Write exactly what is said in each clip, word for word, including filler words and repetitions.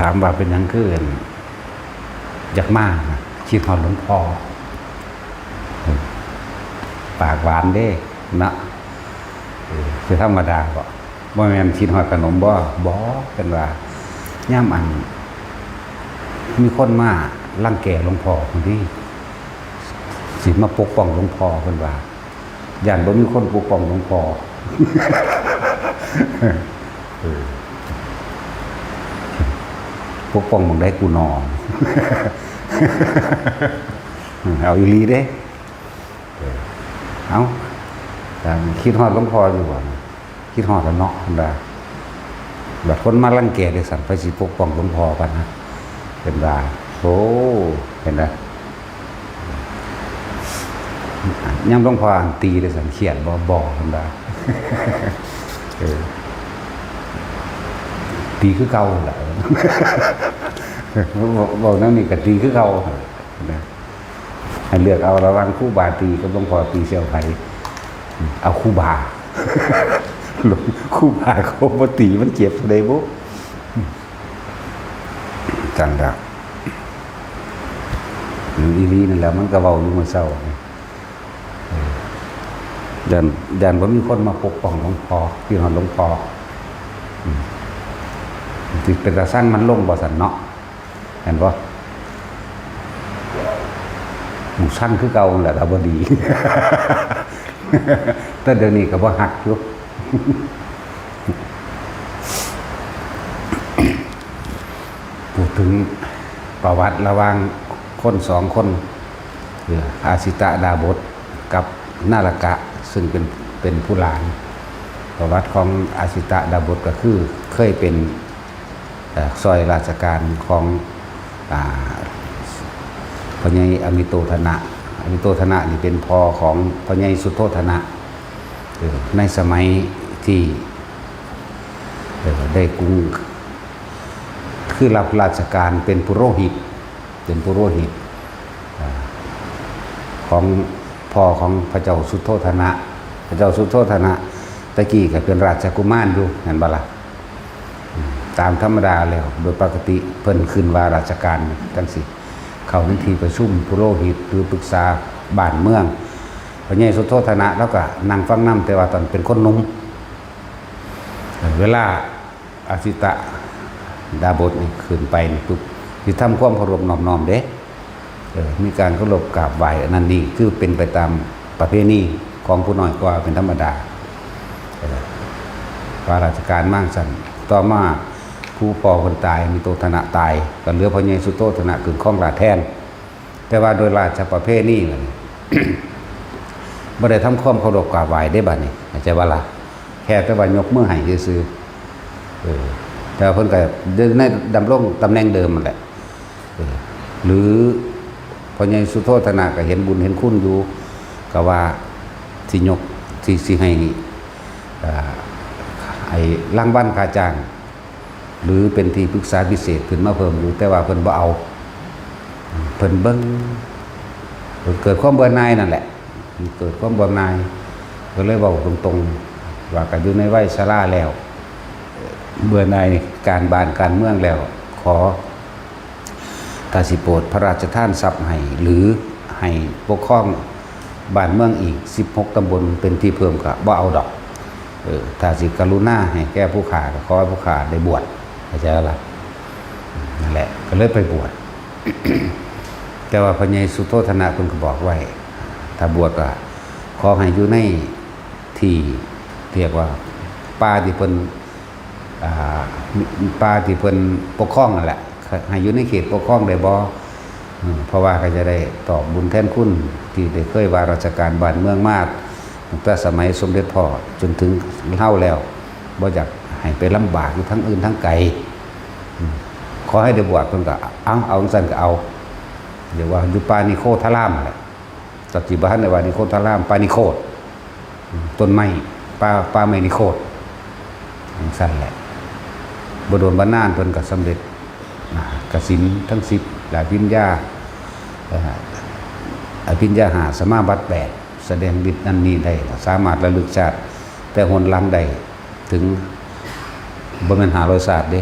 ถามว่าเป็นหยังคืออยากมานะ คิดฮอดหลวงพ่อ ปากหวานเด้เนาะ เออ คือธรรมดาบ่ บ่แม่นคิดฮอดขนมบ่ บ่ เพิ่นว่ายามอัน มีคนมารังแกหลวงพ่อคนนี้ สิมาปกป้องหลวงพ่อ เพิ่นว่า ย่านบ่มีคนปกป้องหลวงพ่อ เออ ปกป้องหม่องใดกูนอน เอาอีหลีเด้ เออ เอา คิดฮอดหลวงพ่ออยู่บ่ คิดฮอดแล้วเนาะ เพิ่นว่า บัดคนมารังแกจั่งซั้น ไผสิปกป้องหลวงพ่อปานนั้น เพิ่นว่า โอ้ เห็นบ่ ยามหลวงพ่ออันตีจั่งซั้น เครียดบ่ บ่ เพิ่นว่า เออ ตีคือเก่าแหละ เว้า เว้าแนวนี้ก็ตีคือเก่า นะ ให้เลือกเอาระหว่างครูบาตีกับหลวงพ่อตี สิเอาไผ เอาครูบา ครูบาเขาบ่ตีมันเจ็บเท่าใดบุ จั่งละ อีหลีนั่นแหละ มันก็เว้าอยู่มื้อเช้านี่ เออ ย่าน ย่านบ่มีคนมาปกป้องหลวงพ่อ พี่น้องหลวงพ่อ อืม สิเป็นตาซังมันลงบ่ซั่นเนาะ เห็นบ่ กูซังคือเก่านั่นแหละ ถ้าบ่ดี แต่เดี๋ยวนี้ก็บ่ฮักอยู่ พูดถึงประวัติระหว่างคนสองคน คืออาสิตะดาบสกับนาลกะ ซึ่งเป็น เป็นผู้หลาน ประวัติของอาสิตะดาบสก็คือเคยเป็น เอ่อ ซอยราชการของ อ่า พ่อใหญ่อมิโตธนะ อมิโตธนะนี่เป็นพ่อของพ่อใหญ่สุโธธนะ เออ ในสมัยที่ เออ ได้กรุง คือรับราชการเป็นปุโรหิต เป็นปุโรหิต อ่า ของพ่อของพระเจ้าสุโธธนะ พระเจ้าสุโธธนะ ตะกี้ก็เป็นราชกุมารอยู่ แม่นบ่ล่ะ อืม ตามธรรมดาแล้ว โดยปกติเพิ่นขึ้นว่าราชการจั่งซี้ เข้าในที่ประชุมปุโรหิต หรือปรึกษาบ้านเมือง พ่อใหญ่สุโธธนะลาวก็นั่งฟังนำ แต่ว่าตอนเป็นคนหนุ่ม เวลาอาสิตะดาบสนี่ขึ้นไปนี่ปุ๊บ สิทำความเคารพนอบน้อมเด้ เออ มีการเคารพกราบไหว้ อันนั้นนี่คือเป็นไปตามประเพณีของผู้น้อยกว่าเป็นธรรมดา เออ ว่าราชการมาจั่งซั้น ต่อมาผู้พ่อเพิ่นตาย อมิโตธนะตาย ก็เหลือพ่อใหญ่สุโธธนะขึ้นครองราชย์แทน แต่ว่าโดยราชประเพณีแล้วนี่ บ่ได้ทำความเคารพกราบไหว้เด้บัดนี้ เข้าใจบ่ล่ะ แค่แต่ว่ายกมือให้ซื่อๆ เออ แต่ว่าเพิ่นก็ในดำรงตำแหน่งเดิมนั่นแหละ เออ หรือพ่อใหญ่สุโธธนะก็เห็นบุญเห็นคุณอยู่ ก็ว่าสิยก สิ สิให้ อ่า ไอ้รางวัลค่าจ้าง หรือเป็นที่ปรึกษาพิเศษขึ้นมาเพิ่มอยู่ แต่ว่าเพิ่นบ่เอา เพิ่นเบิ่ง เพิ่นเกิดความเบื่อหน่ายนั่นแหละ เกิดความเบื่อหน่าย ก็เลยเว้าตรงๆ ว่าก็อยู่ในวัยชราแล้ว เบื่อหน่ายการบ้านการเมืองแล้ว ขอ ถ้าสิโปรดพระราชทานทรัพย์ให้ หรือให้ปกครองบ้านเมืองอีกสิบหกตำบลเป็นที่เพิ่มก็บ่เอาดอก เออ ถ้าสิกรุณาให้แก่ผู้ข้าก็ขอให้ผู้ข้าได้บวช เข้าใจบ่ล่ะ นั่นแหละ ก็เลยไปบวช แต่ว่าพ่อใหญ่สุโธธนะเพิ่นก็บอกไว้ ถ้าบวชก็ขอให้อยู่ในที่เรียกว่าป่าที่เพิ่น อ่า ป่าที่เพิ่นปกครองนั่นแหละ ให้อยู่ในเขตปกครองได้บ่ อืม เพราะว่าก็จะได้ตอบบุญแทนคุณที่ได้เคยว่าราชการบ้านเมืองมาตั้งแต่สมัยสมเด็จพ่อจนถึงเฮาแล้ว บ่อยากให้ไปลำบากอยู่ทางอื่นทางไกล อืม ขอให้ได้บวช เพิ่นก็ เอา เอาจั่งซั้นก็เอา เรียกว่าอยู่ป่านิโคธารามนั่นแหละ ตะกี้บ่ทันได้ว่านิโคธาราม ป่านิโคธ ต้นไม้ ป่า ป่าไม้นิโคธ จั่งซั้นแหละ บ่โดนบ่นานเพิ่นก็สำเร็จ อ่า กสิณทั้งสิบ และอภิญญา เอ่อ อภิญญาห้า สมาบัติแปด แสดงฤทธิ์นั่นนี่ได้ สามารถระลึกชาติแต่หนหลังได้ถึง บ่แม่นห้าร้อยชาติเด้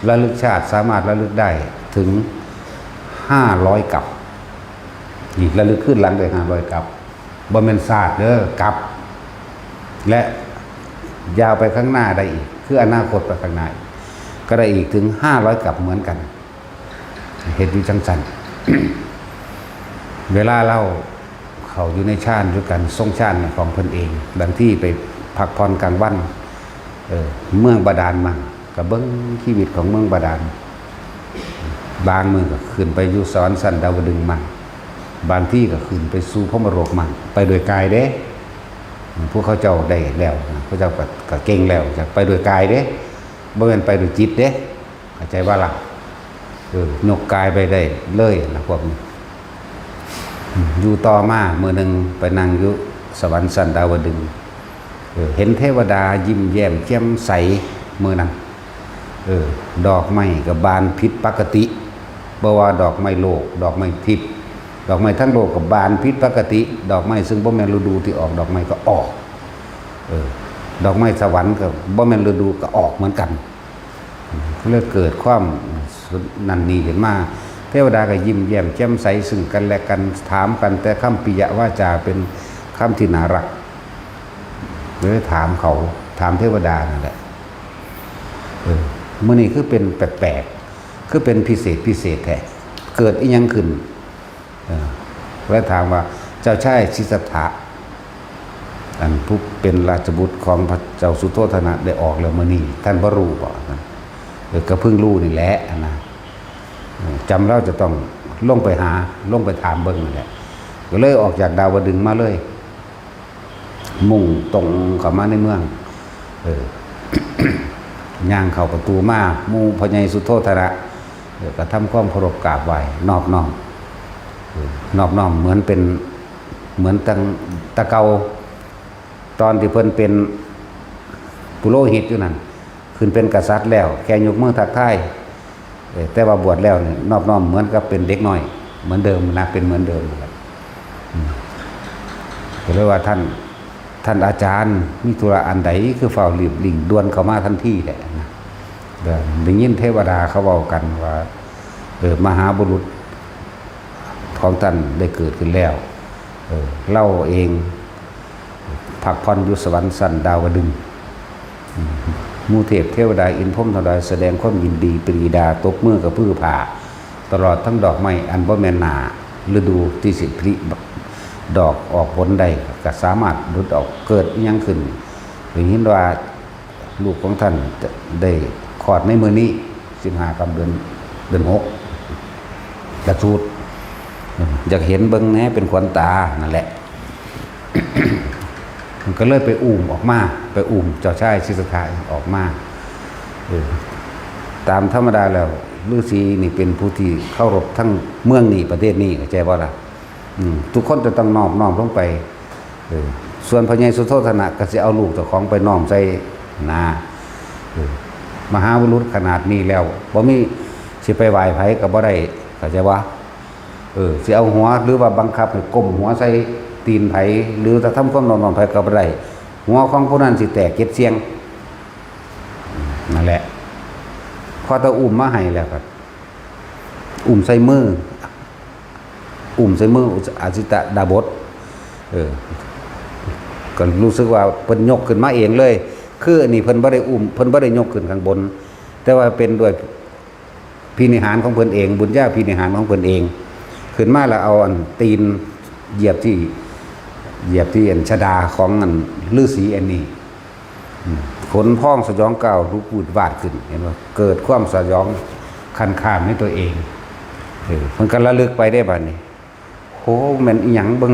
ระลึกชาติสามารถระลึกได้ถึงห้าร้อยกับ นี่ระลึกคืนหลังได้ห้าร้อยกับ บ่แม่นชาติเด้อ กับ และยาวไปข้างหน้าได้อีก คืออนาคตไปข้างหน้าอีก ก็ได้อีกถึงห้าร้อยกับเหมือนกัน เฮ็ดอยู่จังซั่น เวลาเฮาเข้าอยู่ในฌานอยู่กัน ทรงฌานของเพิ่นเอง บางทีไปพักผ่อนกลางวัน เออ เมืองบาดาลมั่ง ก็เบิ่งชีวิตของเมืองบาดาล บางมื้อก็ขึ้นไปอยู่สวรรค์ชั้นดาวดึงส์มั่ง บางทีก็ขึ้นไปสู่พรหมโลกมั่ง ไปโดยกายเด้ พวกเขาเจ้าได้แล้วนะ เขาเจ้าก็ ก็เก่งแล้ว จะไปโดยกายเด้ บ่แม่นไปโดยจิตเด้ เข้าใจบ่ล่ะ เออ ยกกายไปได้เลยนะพวกนี้ อยู่ต่อมามื้อหนึ่งไปนั่งอยู่สวรรค์ชั้นดาวดึงส์ เออ เห็นเทวดายิ้มแย้มแจ่มใสมื้อนั้น เออ ดอกไม้ก็บานผิดปกติ บ่ว่าดอกไม้โลก ดอกไม้ทิพย์ ดอกไม้ทั้งโลกก็บานผิดปกติ ดอกไม้ซึ่งบ่แม่นฤดูที่ออกดอกไม้ก็ออก เออ ดอกไม้สวรรค์ก็บ่แม่นฤดูก็ออกเหมือนกัน ก็เลยเกิดความนั่นนี่ขึ้นมา เทวดาก็ยิ้มแย้มแจ่มใสซึ่งกันและกัน ถามกันแต่คำปิยวาจา เป็นคำที่น่ารัก เลยถามเขา ถามเทวดานั่นแหละ เออ มื้อนี้คือเป็นแปลกๆ คือเป็นพิเศษพิเศษแท้ เกิดอิหยังขึ้น เออ แล้วถามว่า เจ้าชายสิทธัตถะ อันผู้เป็นราชบุตรของพระเจ้าสุโธทนะได้ออกแล้วมื้อนี้ ท่านบ่รู้บ่ เออ ก็เพิ่งรู้นี่แหละนะ เออ จำเราจะต้องลงไปหา ลงไปถามเบิ่งนั่นแหละ ก็เลยออกจากดาวดึงส์มาเลย มุ่งตรงเข้ามาในเมือง เออ ย่างเข้าประตูมา หมู่พ่อใหญ่สุโธทนะ เออ ก็ทำความเคารพกราบไหว้ นอบน้อม เออ นอบน้อมเหมือนเป็น เหมือนตั้งแต่เก่า ตอนที่เพิ่นเป็นปุโรหิตอยู่นั่น ขึ้นเป็นกษัตริย์แล้ว แค่ยกมือทักทาย เออ แต่ว่าบวชแล้วนี่นอบน้อมเหมือนกับเป็นเด็กน้อย เหมือนเดิมนะ เป็นเหมือนเดิมนั่นแหละ อืม ก็เลยว่า ท่าน ท่านอาจารย์ มีธุระอันใด คือฟ้าวรีบเร่งด่วนเข้ามาทันทีแหละนะ เดี๋ยวได้ยินเทวดาเขาเว้ากันว่า เออ มหาบุรุษของท่านได้เกิดขึ้นแล้ว เออ เฮาเอง พักผ่อนอยู่สวรรค์ชั้นดาวดึงส์ อืม หมู่เทพเทวดาอินทร์พรหมทั้งหลายแสดงความยินดีปรีดา ตบมือกระพือผ้า ตลอดทั้งดอกไม้อันบ่แม่นหน้าฤดูที่สิผลิดอกออกผลได้ ก็สามารถหลุดออก เกิดอิหยังขึ้น ได้ยินว่าลูกของท่านจะได้คลอดในมื้อนี้ สิบห้าค่ำเดือน เดือนหก กระสูด อยากเห็นเบิ่งแหน่ เป็นขวัญตา นั่นแหละ มันก็เลยไปอุ้มออกมา ไปอุ้มเจ้าชายสิทธัตถะออกมา เออ ตามธรรมดาแล้วฤาษีนี่เป็นผู้ที่เคารพทั้งเมืองนี้ประเทศนี้ เข้าใจบ่ล่ะ อืม ทุกคนจะต้องนอบน้อมลงไป เออ ส่วนพระใหญ่สุโธทนะก็สิเอาลูกเจ้าของไปน้อมใส่นา เออ มหาบุรุษขนาดนี้แล้ว บ่มีสิไปไหว้ไผก็บ่ได้ เข้าใจบ่ เออ สิเอาหัว หรือว่าบังคับให้ก้มหัวใส่ตีนไผ หรือจะทำความนอบน้อมไผก็บ่ได้ หัวของผู้นั้นสิแตกเจ็ดเสี่ยง นั่นแหละ พอตะอุ้มมาให้แล้วก็อุ้มใส่มือ อุ้มใส่มืออสิตดาบส เออ ก็รู้สึกว่าเพิ่นยกขึ้นมาเองเลย คืออันนี้เพิ่นบ่ได้อุ้ม เพิ่นบ่ได้ยกขึ้นข้างบน แต่ว่าเป็นด้วยพินิหารของเพิ่นเอง บุญญาพินิหารของเพิ่นเอง ขึ้นมาแล้วเอาอันตีนเหยียบที่ เหยียบที่อันชดาของอันฤาษีอันนี้ อืม ขนพองสยองก้าวลุกวืดวาดขึ้น เห็นบ่ เกิดความสยองคันคามในตัวเอง เออ เพิ่นก็ระลึกไปได้บัดนี้ โห แม่นอีหยัง เบิ่ง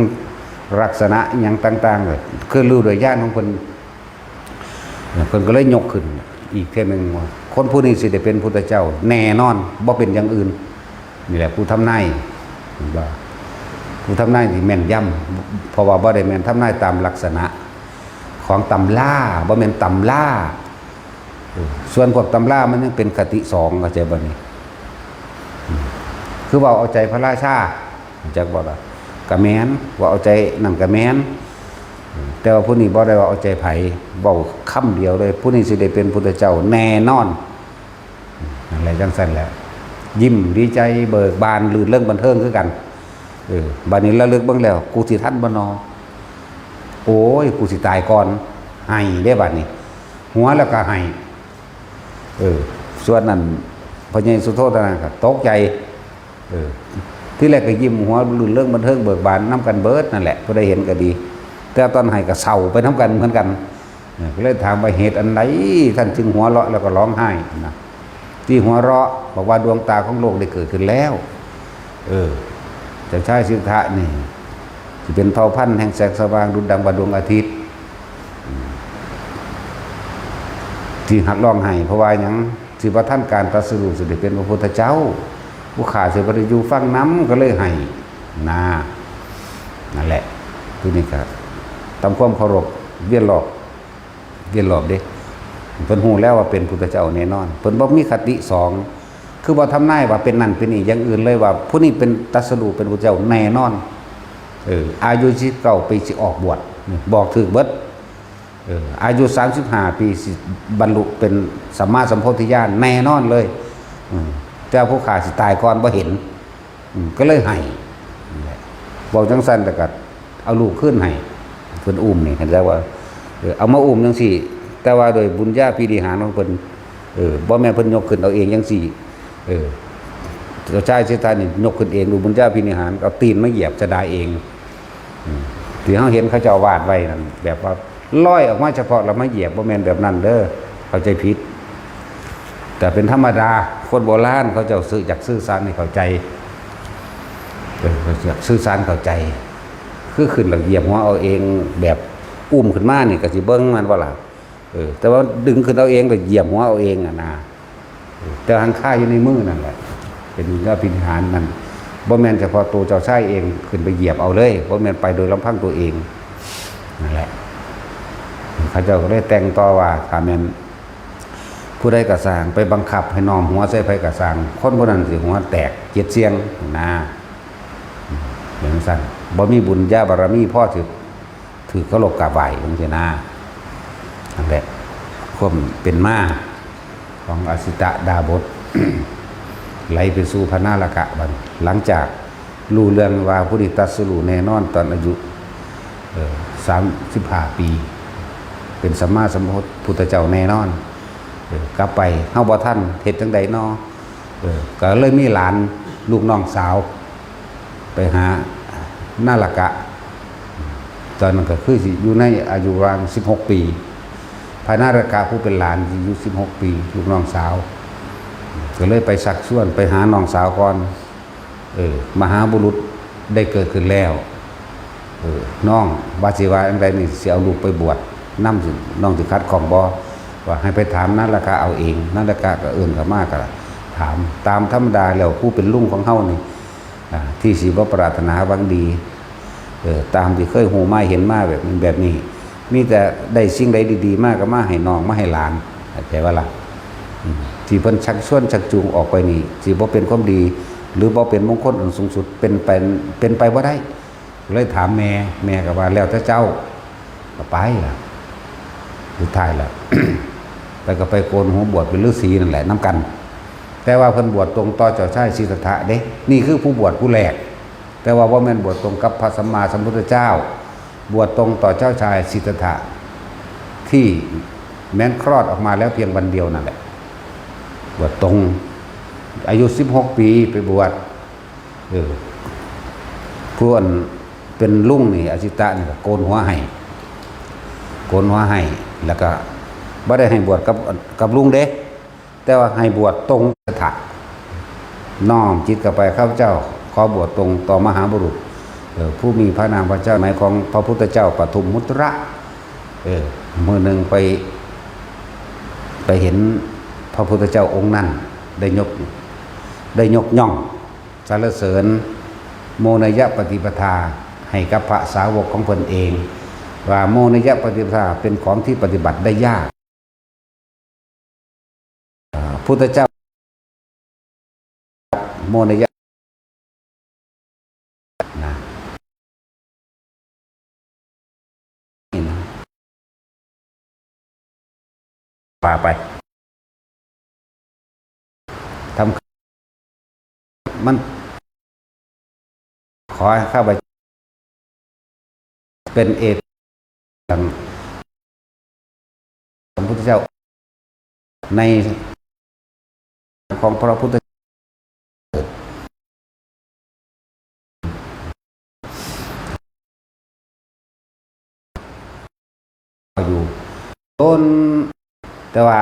ลักษณะอีหยังต่างๆ เลย คือรู้โดยญาณของเพิ่น เพิ่นก็เลยยกขึ้นอีกเทื่อหนึ่งว่า คนผู้นี้สิได้เป็นพุทธเจ้าแน่นอน บ่เป็นอย่างอื่น นี่แหละผู้ทำนาย เห็นบ่ ผู้ทำนายที่แม่นยำ เพราะว่าบ่ได้แม่นทำนายตามลักษณะของตำรา บ่แม่นตำรา เออ ส่วนพวกตำรามันยังเป็นคติสอง เข้าใจบ่นี่ อืม คือเว้าเอาใจพระราชา เข้าใจบ่ล่ะ ก็แม่น เว้าเอาใจนั่นก็แม่น อืม แต่ว่าผู้นี้บ่ได้เว้าเอาใจไผ เว้าคำเดียวเลย ผู้นี้สิได้เป็นพุทธเจ้าแน่นอน นั่นแหละ จังซั่นแหละ ยิ้มดีใจเบิกบาน รื่นเริงบันเทิงคือกัน เออ บัดนี้ระลึกเบิ่งแล้ว กูสิทันบ่นอ โอ้ย กูสิตายก่อน ไห้เด้บัดนี้ หัวแล้วก็ไห้ เออ ส่วนนั้น พ่อใหญ่สุโธทนะก็ตกใจ เออ ทีแรกก็ยิ้มหัว รื่นเริงบันเทิงเบิกบานนำกันเบิดนั่นแหละ ผู้ใดเห็นก็ดี แต่ตอนไห้ก็เศร้าไปนำกันเหมือนกัน เออ ก็เลยถามว่า "เหตุอันใดท่านจึงหัวเราะแล้วก็ร้องไห้นะ?" ที่หัวเราะบอกว่า "ดวงตาของโลกได้เกิดขึ้นแล้ว" เออ เจ้าชายสิทธัตถะนี่ สิเป็นเผ่าพันธุ์แห่งแสงสว่างดุจดังว่าดวงอาทิตย์ ที่หักร้องไห้ เพราะว่าหยัง สิบ่ทันการตรัสรู้ สิได้เป็นพระพุทธเจ้า ผู้ข้าสิบ่ได้อยู่ฟังนำ ก็เลยไห้ นะ นั่นแหละ ทีนี้ก็ทำความเคารพ เวียนรอบ เวียนรอบเด้ เพิ่นฮู้แล้วว่าเป็นพุทธเจ้าแน่นอน เพิ่นบ่มีคติสอง คือบ่ทำนายว่าเป็นนั่นเป็นนี่อย่างอื่นเลย ว่าผู้นี้เป็นตรัสรู้เป็นพุทธเจ้าแน่นอน เออ อายุสิบเก้าปีสิออกบวช นี่บอกถืกเบิด เออ อายุสามสิบห้าปีสิบรรลุเป็นสัมมาสัมโพธิญาณแน่นอนเลย อืม แต่ผู้ข้าสิตายก่อนบ่เห็น อืม ก็เลยไห้ นั่นแหละ บอกจังซั่น แล้วก็เอาลูกคืนให้ เพิ่นอุ้มนี่ เข้าใจว่า เออ เอามาอุ้มจังซี่ แต่ว่าโดยบุญญาภินิหารของเพิ่น เออ บ่แม่นเพิ่นยกขึ้นเอาเองจังซี่ เออ เจ้าชายสิทธัตถะนี่ยกขึ้นเอง ดูบุญญาภินิหาร เอาตีนมาเหยียบชะดาเอง อืม ที่เฮาเห็นเขาเจ้าวาดไว้นั่น แบบว่าลอยออกมาเฉพาะแล้วมาเหยียบ บ่แม่นแบบนั้นเด้อ เข้าใจผิด แต่เป็นธรรมดา คนโบราณเขาเจ้าสื่อ อยากสื่อสารให้เข้าใจ เออ อยากสื่อสารเข้าใจ คือขึ้นแล้วเหยียบหัวเอาเอง แบบอุ้มขึ้นมานี่ก็สิเบิ่งมันบ่ล่ะ เออ แต่ว่าดึงขึ้นเอาเองแล้วเหยียบหัวเอาเองอะนะ เออ แต่หั้นคาอยู่ในมือนั่นแหละ เป็นอภินิหารนั่น บ่แม่นเฉพาะตัวเจ้าชายเองขึ้นไปเหยียบเอาเลย บ่แม่นไปโดยลำพังตัวเอง นั่นแหละ เขาเจ้าก็เลยแต่งต่อว่า ถ้าแม่นผู้ใดก็ซ่างไปบังคับให้น้อมหัวใส่ไผก็ซ่าง คนผู้นั้นสิหัวแตกเจ็ดเสี้ยงนะ เป็นจั่งซั่น บ่มีบุญญาบารมีพอสิ ถือเคารพกราบไหว้จังซี่นะ นั่นแหละ ความเป็นมาของอสิตดาบส ไหลไปสู่พระนรกะบัดนี้ หลังจากรู้เรื่องว่าผู้นี้ตรัสรู้แน่นอนตอนอายุ เอ่อ สามสิบห้าปี เป็นสัมมาสัมพุทธเจ้าแน่นอน เออ กลับไป เฮาบ่ทัน เฮ็ดจั่งใดน้อ เออ ก็เลยมีหลานลูกน้องสาว ไปหานรกะ ตอนนั้นก็คือสิอยู่ในอายุระหว่างสิบหกปี พระนรกะผู้เป็นหลานสิอายุสิบหกปี ลูกน้องสาว ก็เลยไปชักชวนไปหาน้องสาวก่อน เออ มหาบุรุษได้เกิดขึ้นแล้ว เออ น้องว่าสิว่าจั่งใดนี่ สิเอาลูกไปบวชนำ สิ น้องสิขัดข้องบ่ ว่าให้ไปถามนรกะเอาเอง นรกะก็เอิ้นเข้ามาก็ถาม ตามธรรมดาแล้วผู้เป็นลุงของเฮานี่ อ่า ที่สิบ่ปรารถนาหวังดี เออ ตามที่เคยฮู้มาเห็นมาแบบนี้ แบบนี้ มีแต่ได้สิ่งใดดีๆมาก็มาให้น้อง มาให้หลาน เข้าใจบ่ล่ะ อืม ที่เพิ่นชักชวนชักจูงออกไปนี่ สิบ่เป็นความดี หรือบ่เป็นมงคลอันสูงสุด เป็นไป เป็นไปบ่ได้ เลยถามแม่ แม่ก็ว่า "แล้วแต่เจ้า" ก็ไปล่ะ สุดท้ายแล้ว ไปก็ไปโกนหัวบวชเป็นฤาษีนั่นแหละ นำกัน แต่ว่าเพิ่นบวชตรงต่อเจ้าชายสิทธัตถะเด้ นี่คือผู้บวชผู้แรก แต่ว่าบ่แม่นบวชตรงกับพระสัมมาสัมพุทธเจ้า บวชตรงต่อเจ้าชายสิทธัตถะ ที่แม้นคลอดออกมาแล้วเพียงวันเดียวนั่นแหละ บวชตรง อายุสิบหกปีไปบวช เออ ผู้อันเป็นลุงนี่ อสิตะนี่ก็โกนหัวให้ โกนหัวให้ แล้วก็บ่ได้ให้บวชกับ กับลุงเด้ แต่ว่าให้บวชตรงสิทธัตถะ น้อมจิตเข้าไป ข้าพเจ้าขอบวชตรงต่อมหาบุรุษ เออ ผู้มีพระนามพระเจ้า หมายของพระพุทธเจ้าปทุมมุตระ เออ มื้อหนึ่งไป ไปเห็นพระพุทธเจ้าองค์นั้น ได้ยก ได้ยกย่องสรรเสริญโมนยปฏิปทาให้กับพระสาวกของเพิ่นเอง ว่าโมนยปฏิปทาเป็นของที่ปฏิบัติได้ยาก อ่า พุทธเจ้า โมนยะ นะ นี่นะ ว่าไป ทำ มัน ขอให้ข้าพเจ้าเป็นเอก ของพระพุทธเจ้า ในของพระพุทธเจ้าอยู่ ต้น แต่ว่า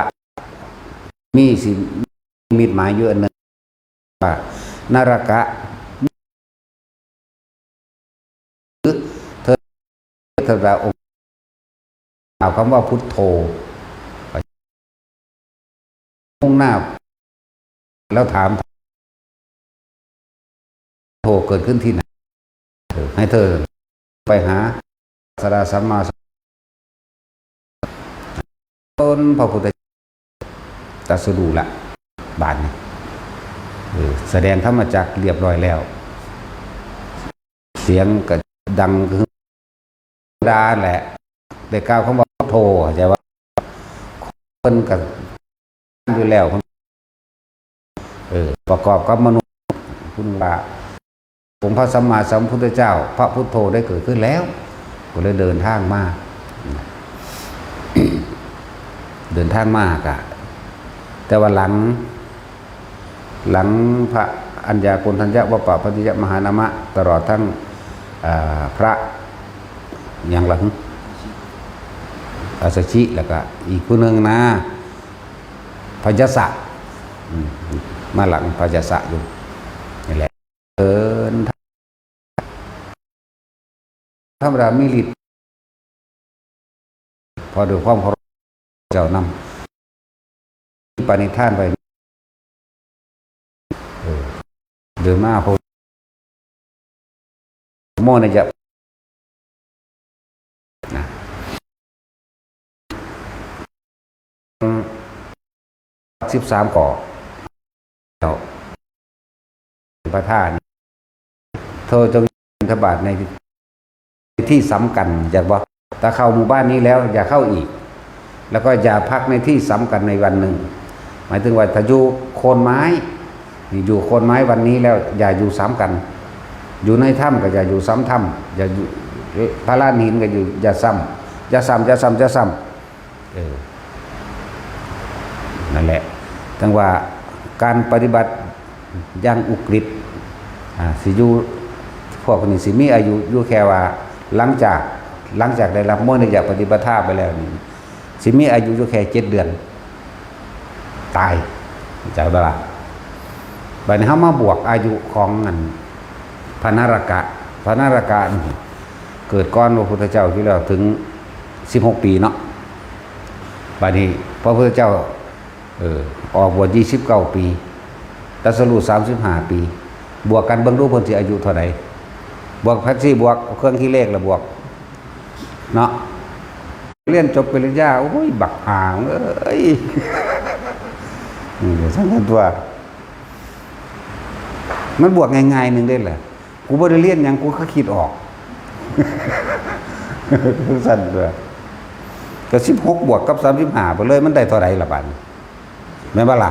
มีสิมิตหมายอยู่อันหนึ่ง ว่านรกะ เทวดาองค์ กล่าวคำว่าพุทโธ มุ่งหน้า แล้วถาม โธเกิดขึ้นที่ไหน เออ ให้เธอไปหาศาสดาสัมมาสัมพุทธ ต้นพระพุทธเจ้าตรัสรู้ละ บาดนี้ เออ แสดงธรรมจักรเรียบร้อยแล้ว เสียงก็ดังคือดาแหละ ได้กล่าวคำว่าโธเข้าใจว่า เพิ่นก็อยู่แล้ว เออ ประกอบกับมนุษย์ คุณว่า องค์พระสัมมาสัมพุทธเจ้า พระพุทโธได้เกิดขึ้นแล้ว ก็เลยเดินทางมา เดินทางมากะ แต่ว่าหลัง หลังพระอัญญาโกณฑัญญะ วัปปะพันธิยะ มหานามะ ตลอดทั้ง อ่า พระ อย่างหลัง อัสสชิ แล้วก็อีกผู้หนึ่งนะ พยสสะ อืม มาหลังพยสสะอยู่ นี่แหละ เดิน ธรรมดามีฤทธิ์ พอด้วยความเคารพเจ้านำ ปณิธานไป เออ เดินมาโพ โมนะจะ นะ สิบสาม ข้อ แล้ว ประทาน เธอจงบิณฑบาตในที่สำคัญ อยากบอก ถ้าเข้าหมู่บ้านนี้แล้ว อย่าเข้าอีก แล้วก็อย่าพักในที่สำคัญในวันหนึ่ง หมายถึงว่าถ้าอยู่โคนไม้ นี่อยู่โคนไม้วันนี้แล้ว อย่าอยู่ซ้ำกัน อยู่ในถ้ำก็อย่าอยู่ซ้ำถ้ำ อย่าอยู่พระลานหินก็อยู่ อย่าซ้ำ อย่าซ้ำ อย่าซ้ำ อย่าซ้ำ เออ นั่นแหละ ทั้งว่าการปฏิบัติอย่างอุกฤษ อ่า สิอยู่ พวกนี้สิมีอายุอยู่แค่ว่า หลังจาก หลังจากได้รับโมนยปฏิปทาไปแล้วนี่ สิมีอายุอยู่แค่เจ็ดเดือน ตาย เข้าใจบ่ล่ะ บัดนี้เฮามาบวกอายุของอันพระนรกะ พระนรกะนี่เกิดก่อนพระพุทธเจ้าอยู่แล้วถึงสิบหกปีเนาะ บัดนี้พระพุทธเจ้า เออ ออกบวชยี่สิบเก้าปี ตรัสรู้สามสิบห้าปี บวกกันเบิ่งดูเพิ่นสิอายุเท่าใด บวกแพทซี่ บวกเครื่องคิดเลขละบวก เนาะ เรียนจบปริญญา โอ้ย บักห่างเอ้ย อืม ซั่นตัว มันบวกง่ายๆหนึ่งได้แหละ กูบ่ได้เรียนหยัง กูก็คิดออก ซั่นตัว ก็สิบหกบวกกับสามสิบห้าไปเลย มันได้เท่าใดล่ะบัดนี้ แม่นบ่ล่ะ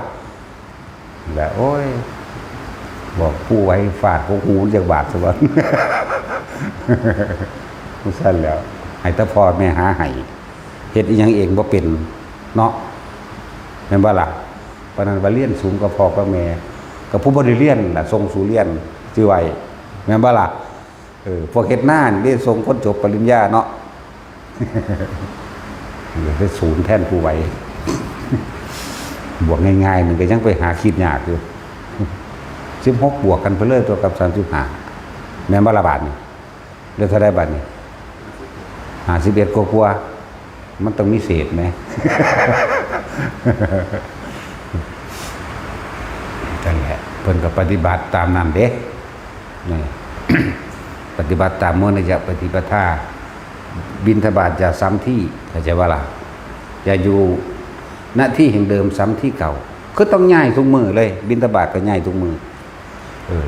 และ โอ้ย บอกผู้ไว้ฟาดพวกหูจักบาทซะก่อน ซั่นแล้ว ให้แต่พ่อแม่หาให้ เฮ็ดอิหยังเองบ่เป็นเนาะ แม่นบ่ล่ะ ปานนั้นว่าเรียนสูงกว่าพ่อกว่าแม่ ก็ผู้บ่ได้เรียนล่ะ ส่งสู่เรียน ซื่อไว้ แม่นบ่ล่ะ เออ พวกเฮ็ดนานี่เด้ ส่งคนจบปริญญาเนาะ เดี๋ยวไปศูนย์แทนผู้ไว้ บวกง่ายๆ มันก็ยังไปหาคิดยากอยู่ สิบหกบวกกันไปเลยตัวกับสามสิบห้า แม่นบ่ล่ะบาดนี้ เหลือเท่าใดบาดนี้ ห้าสิบเอ็ดกว่าๆ มันต้องมีเศษแหม นั่นแหละ เพิ่นก็ปฏิบัติตามนั้นเด้ นี่ ปฏิบัติตามโมนยปฏิปทา บิณฑบาตอย่าซ้ำที่ เข้าใจบ่ล่ะ อย่าอยู่ ณ ที่แห่งเดิมซ้ำที่เก่า คือต้องย้ายทุกมื้อเลย บิณฑบาตก็ย้ายทุกมื้อ เออ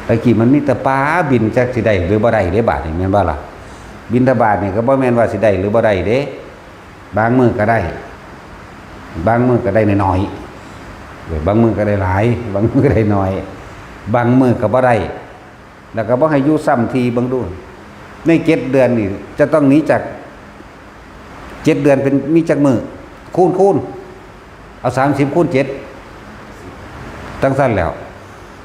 ตะกี้มันมีแต่ปลาบิน จักสิได้หรือบ่ได้เด้ บาดนี้แม่นบ่ล่ะ บิณฑบาตนี่ก็บ่แม่นว่าสิได้หรือบ่ได้เด้ บางมื้อก็ได้ บางมื้อก็ได้น้อย บางมื้อก็ได้หลาย บางมื้อก็ได้น้อย บางมื้อก็บ่ได้ แล้วก็บ่ให้อยู่ซ้ำที เบิ่งดู ในเจ็ดเดือนนี่จะต้องหนีจาก เจ็ดเดือนเป็นมีจักมื้อ คูณคูณ เอาสามสิบคูณเจ็ด จั่งซั่นแล้ว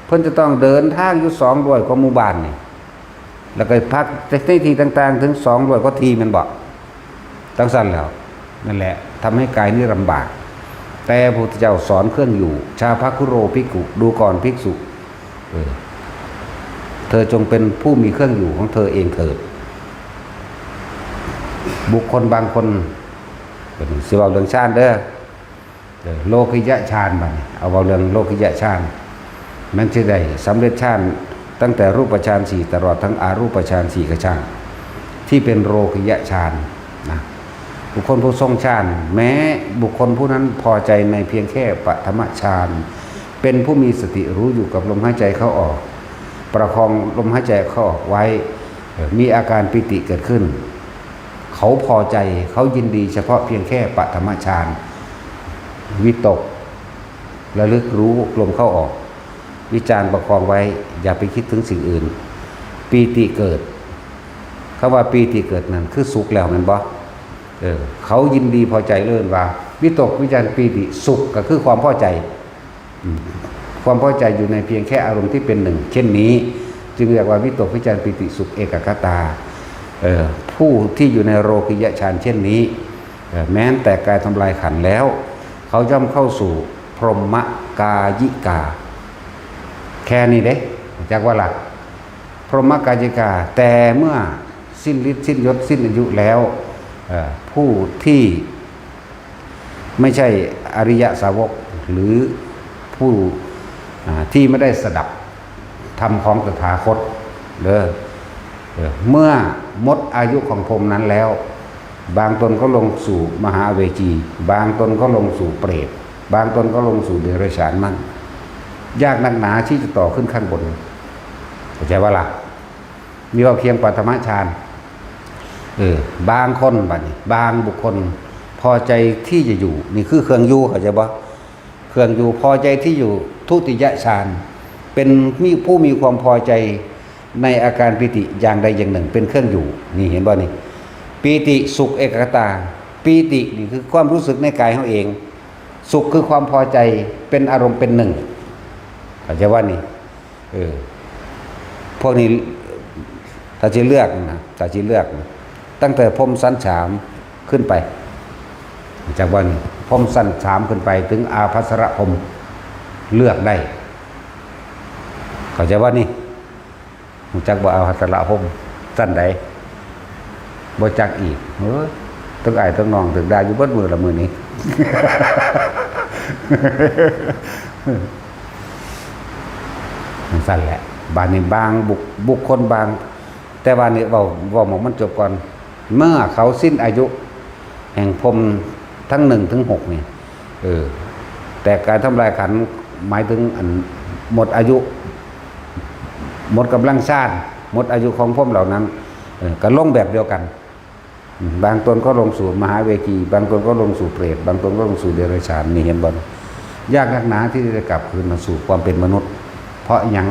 เพิ่นจะต้องเดินทางอยู่สองร้อยกว่าหมู่บ้านนี่ แล้วก็พักในที่ต่างๆ ถึงสองร้อยกว่าที่แม่นบ่ จั่งซั่นแล้ว นั่นแหละทำให้กายนี้ลำบาก แต่พระพุทธเจ้าสอนเครื่องอยู่ ชาภคุโรภิกขุ ดูก่อนภิกษุ เออ เธอจงเป็นผู้มีเครื่องอยู่ของเธอเองเถิด บุคคลบางคน สิเว้าเรื่องฌานเด้อ เออ โลกิยะฌานบัดนี้ เอาเว้าเรื่องโลกิยะฌาน มันสิได้สำเร็จฌาน ตั้งแต่รูปฌานสี่ ตลอดทั้งอรูปฌานสี่ก็ช่าง ที่เป็นโลกิยะฌานนะ บุคคลผู้ทรงฌาน แม้บุคคลผู้นั้นพอใจในเพียงแค่ปฐมฌาน เป็นผู้มีสติรู้อยู่กับลมหายใจเข้าออก ประคองลมหายใจเข้าออกไว้ เอ่อ มีอาการปีติเกิดขึ้น เขาพอใจ เขายินดีเฉพาะเพียงแค่ปฐมฌาน วิตก ระลึกรู้ลมเข้าออก วิจารประคองไว้ อย่าไปคิดถึงสิ่งอื่น ปีติเกิด คำว่าปีติเกิดนั่นคือสุขแล้วแม่นบ่ เออ เขายินดีพอใจเลยว่า วิตกวิจารปีติสุขก็คือความพอใจ อืม ความพอใจอยู่ในเพียงแค่อารมณ์ที่เป็นหนึ่ง เช่นนี้ จึงเรียกว่าวิตกวิจารปีติสุขเอกัคคตา เอ่อ ผู้ที่อยู่ในโลกิยะฌานเช่นนี้ เอ่อ แม้แต่กายทำลายขันธ์แล้ว เขาย่อมเข้าสู่พรหมกายิกา แค่นี้เด้ จักว่าละ พรหมกายิกา แต่เมื่อสิ้นฤทธิ์สิ้นยศสิ้นอายุแล้ว เอ่อ ผู้ที่ไม่ใช่อริยสาวก หรือผู้ อ่า ที่ไม่ได้สดับธรรมของตถาคตเด้อ เอ่อ เมื่อหมดอายุของพรหมนั้นแล้ว บางตนก็ลงสู่มหาเวจี บางตนก็ลงสู่เปรต บางตนก็ลงสู่เดรัจฉานมั่ง ยากนักหนาที่จะต่อขึ้นขั้นบน เข้าใจว่าล่ะ มีว่าเพียงปฐมฌาน เออ บางคนบัดนี้ บางบุคคล พอใจที่จะอยู่ นี่คือเครื่องอยู่ เข้าใจบ่ เครื่องอยู่ พอใจที่อยู่ ทุติยฌาน เป็นมีผู้มีความพอใจในอาการปีติอย่างใดอย่างหนึ่งเป็นเครื่องอยู่ นี่เห็นบ่นี่ ปีติสุขเอกัคคตา ปีตินี่คือความรู้สึกในกายเขาเอง สุขคือความพอใจเป็นอารมณ์เป็นหนึ่ง เข้าใจว่านี่ เออ พวกนี้ถ้าจะเลือกนะ ถ้าจะเลือกนะ ตั้งแต่พรหมชั้นสามขึ้นไป จากวันพรหมชั้นสามขึ้นไปถึงอาภัสสรพรหม เลือกได้ เข้าใจว่านี่ รู้จักบ่ อาภัสสรพรหม ชั้นใด บ่จักอีก เออ ตึกอ้ายตึกน้อง ตึกด่าอยู่เบิดมื้อละมื้อนี้ จั่งซั่นแหละ บาดนี้บางบุค บุคคลบาง แต่ว่านี่เว้า เว้าหม่องมันจบก่อน เมื่อเขาสิ้นอายุ แห่งพรหมทั้งหนึ่งถึงหกนี่ เออ แต่การทำลายขันธ์หมายถึงอันหมดอายุ หมดกำลังฌาน หมดอายุของพรหมเหล่านั้น เออ ก็ลงแบบเดียวกัน อืม บางตนก็ลงสู่มหาเวจี บางตนก็ลงสู่เปรต บางตนก็ลงสู่เดรัจฉาน นี่เห็นบ่ ยากนักหนาที่จะกลับคืนมาสู่ความเป็นมนุษย์ เพราะหยัง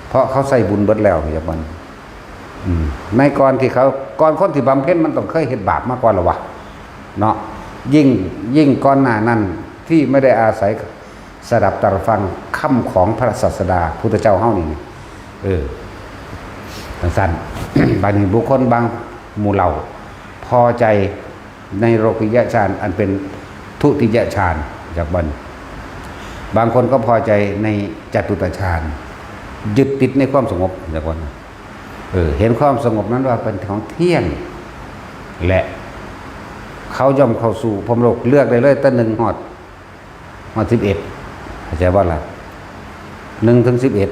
เพราะเขาใส่บุญเบิดแล้ว เห็นบ่ อืม ในก่อนที่เขา ก่อนคนที่บำเพ็ญมันต้องเคยเฮ็ดบาปมาก่อนแล้ววะ เนาะ ยิ่ง ยิ่งก่อนหน้านั้นที่ไม่ได้อาศัยสดับตรับฟังคำของพระศาสดาพุทธเจ้าเฮานี่ เออ จั่งซั่น บาดนี้บุคคลบางหมู่เหล่า พอใจในโลกิยฌานอันเป็นทุติยฌาน จากบัด บางคนก็พอใจในจตุตฌาน ยึดติดในความสงบ จากบัด เออ เห็นความสงบนั้นว่าเป็นของเที่ยง และเขาย่อมเข้าสู่พรหมโลก เลือกได้เลย ตั้งหนึ่งฮอด ฮอดสิบเอ็ด เข้าใจบ่ล่ะ หนึ่งถึงสิบเอ็ด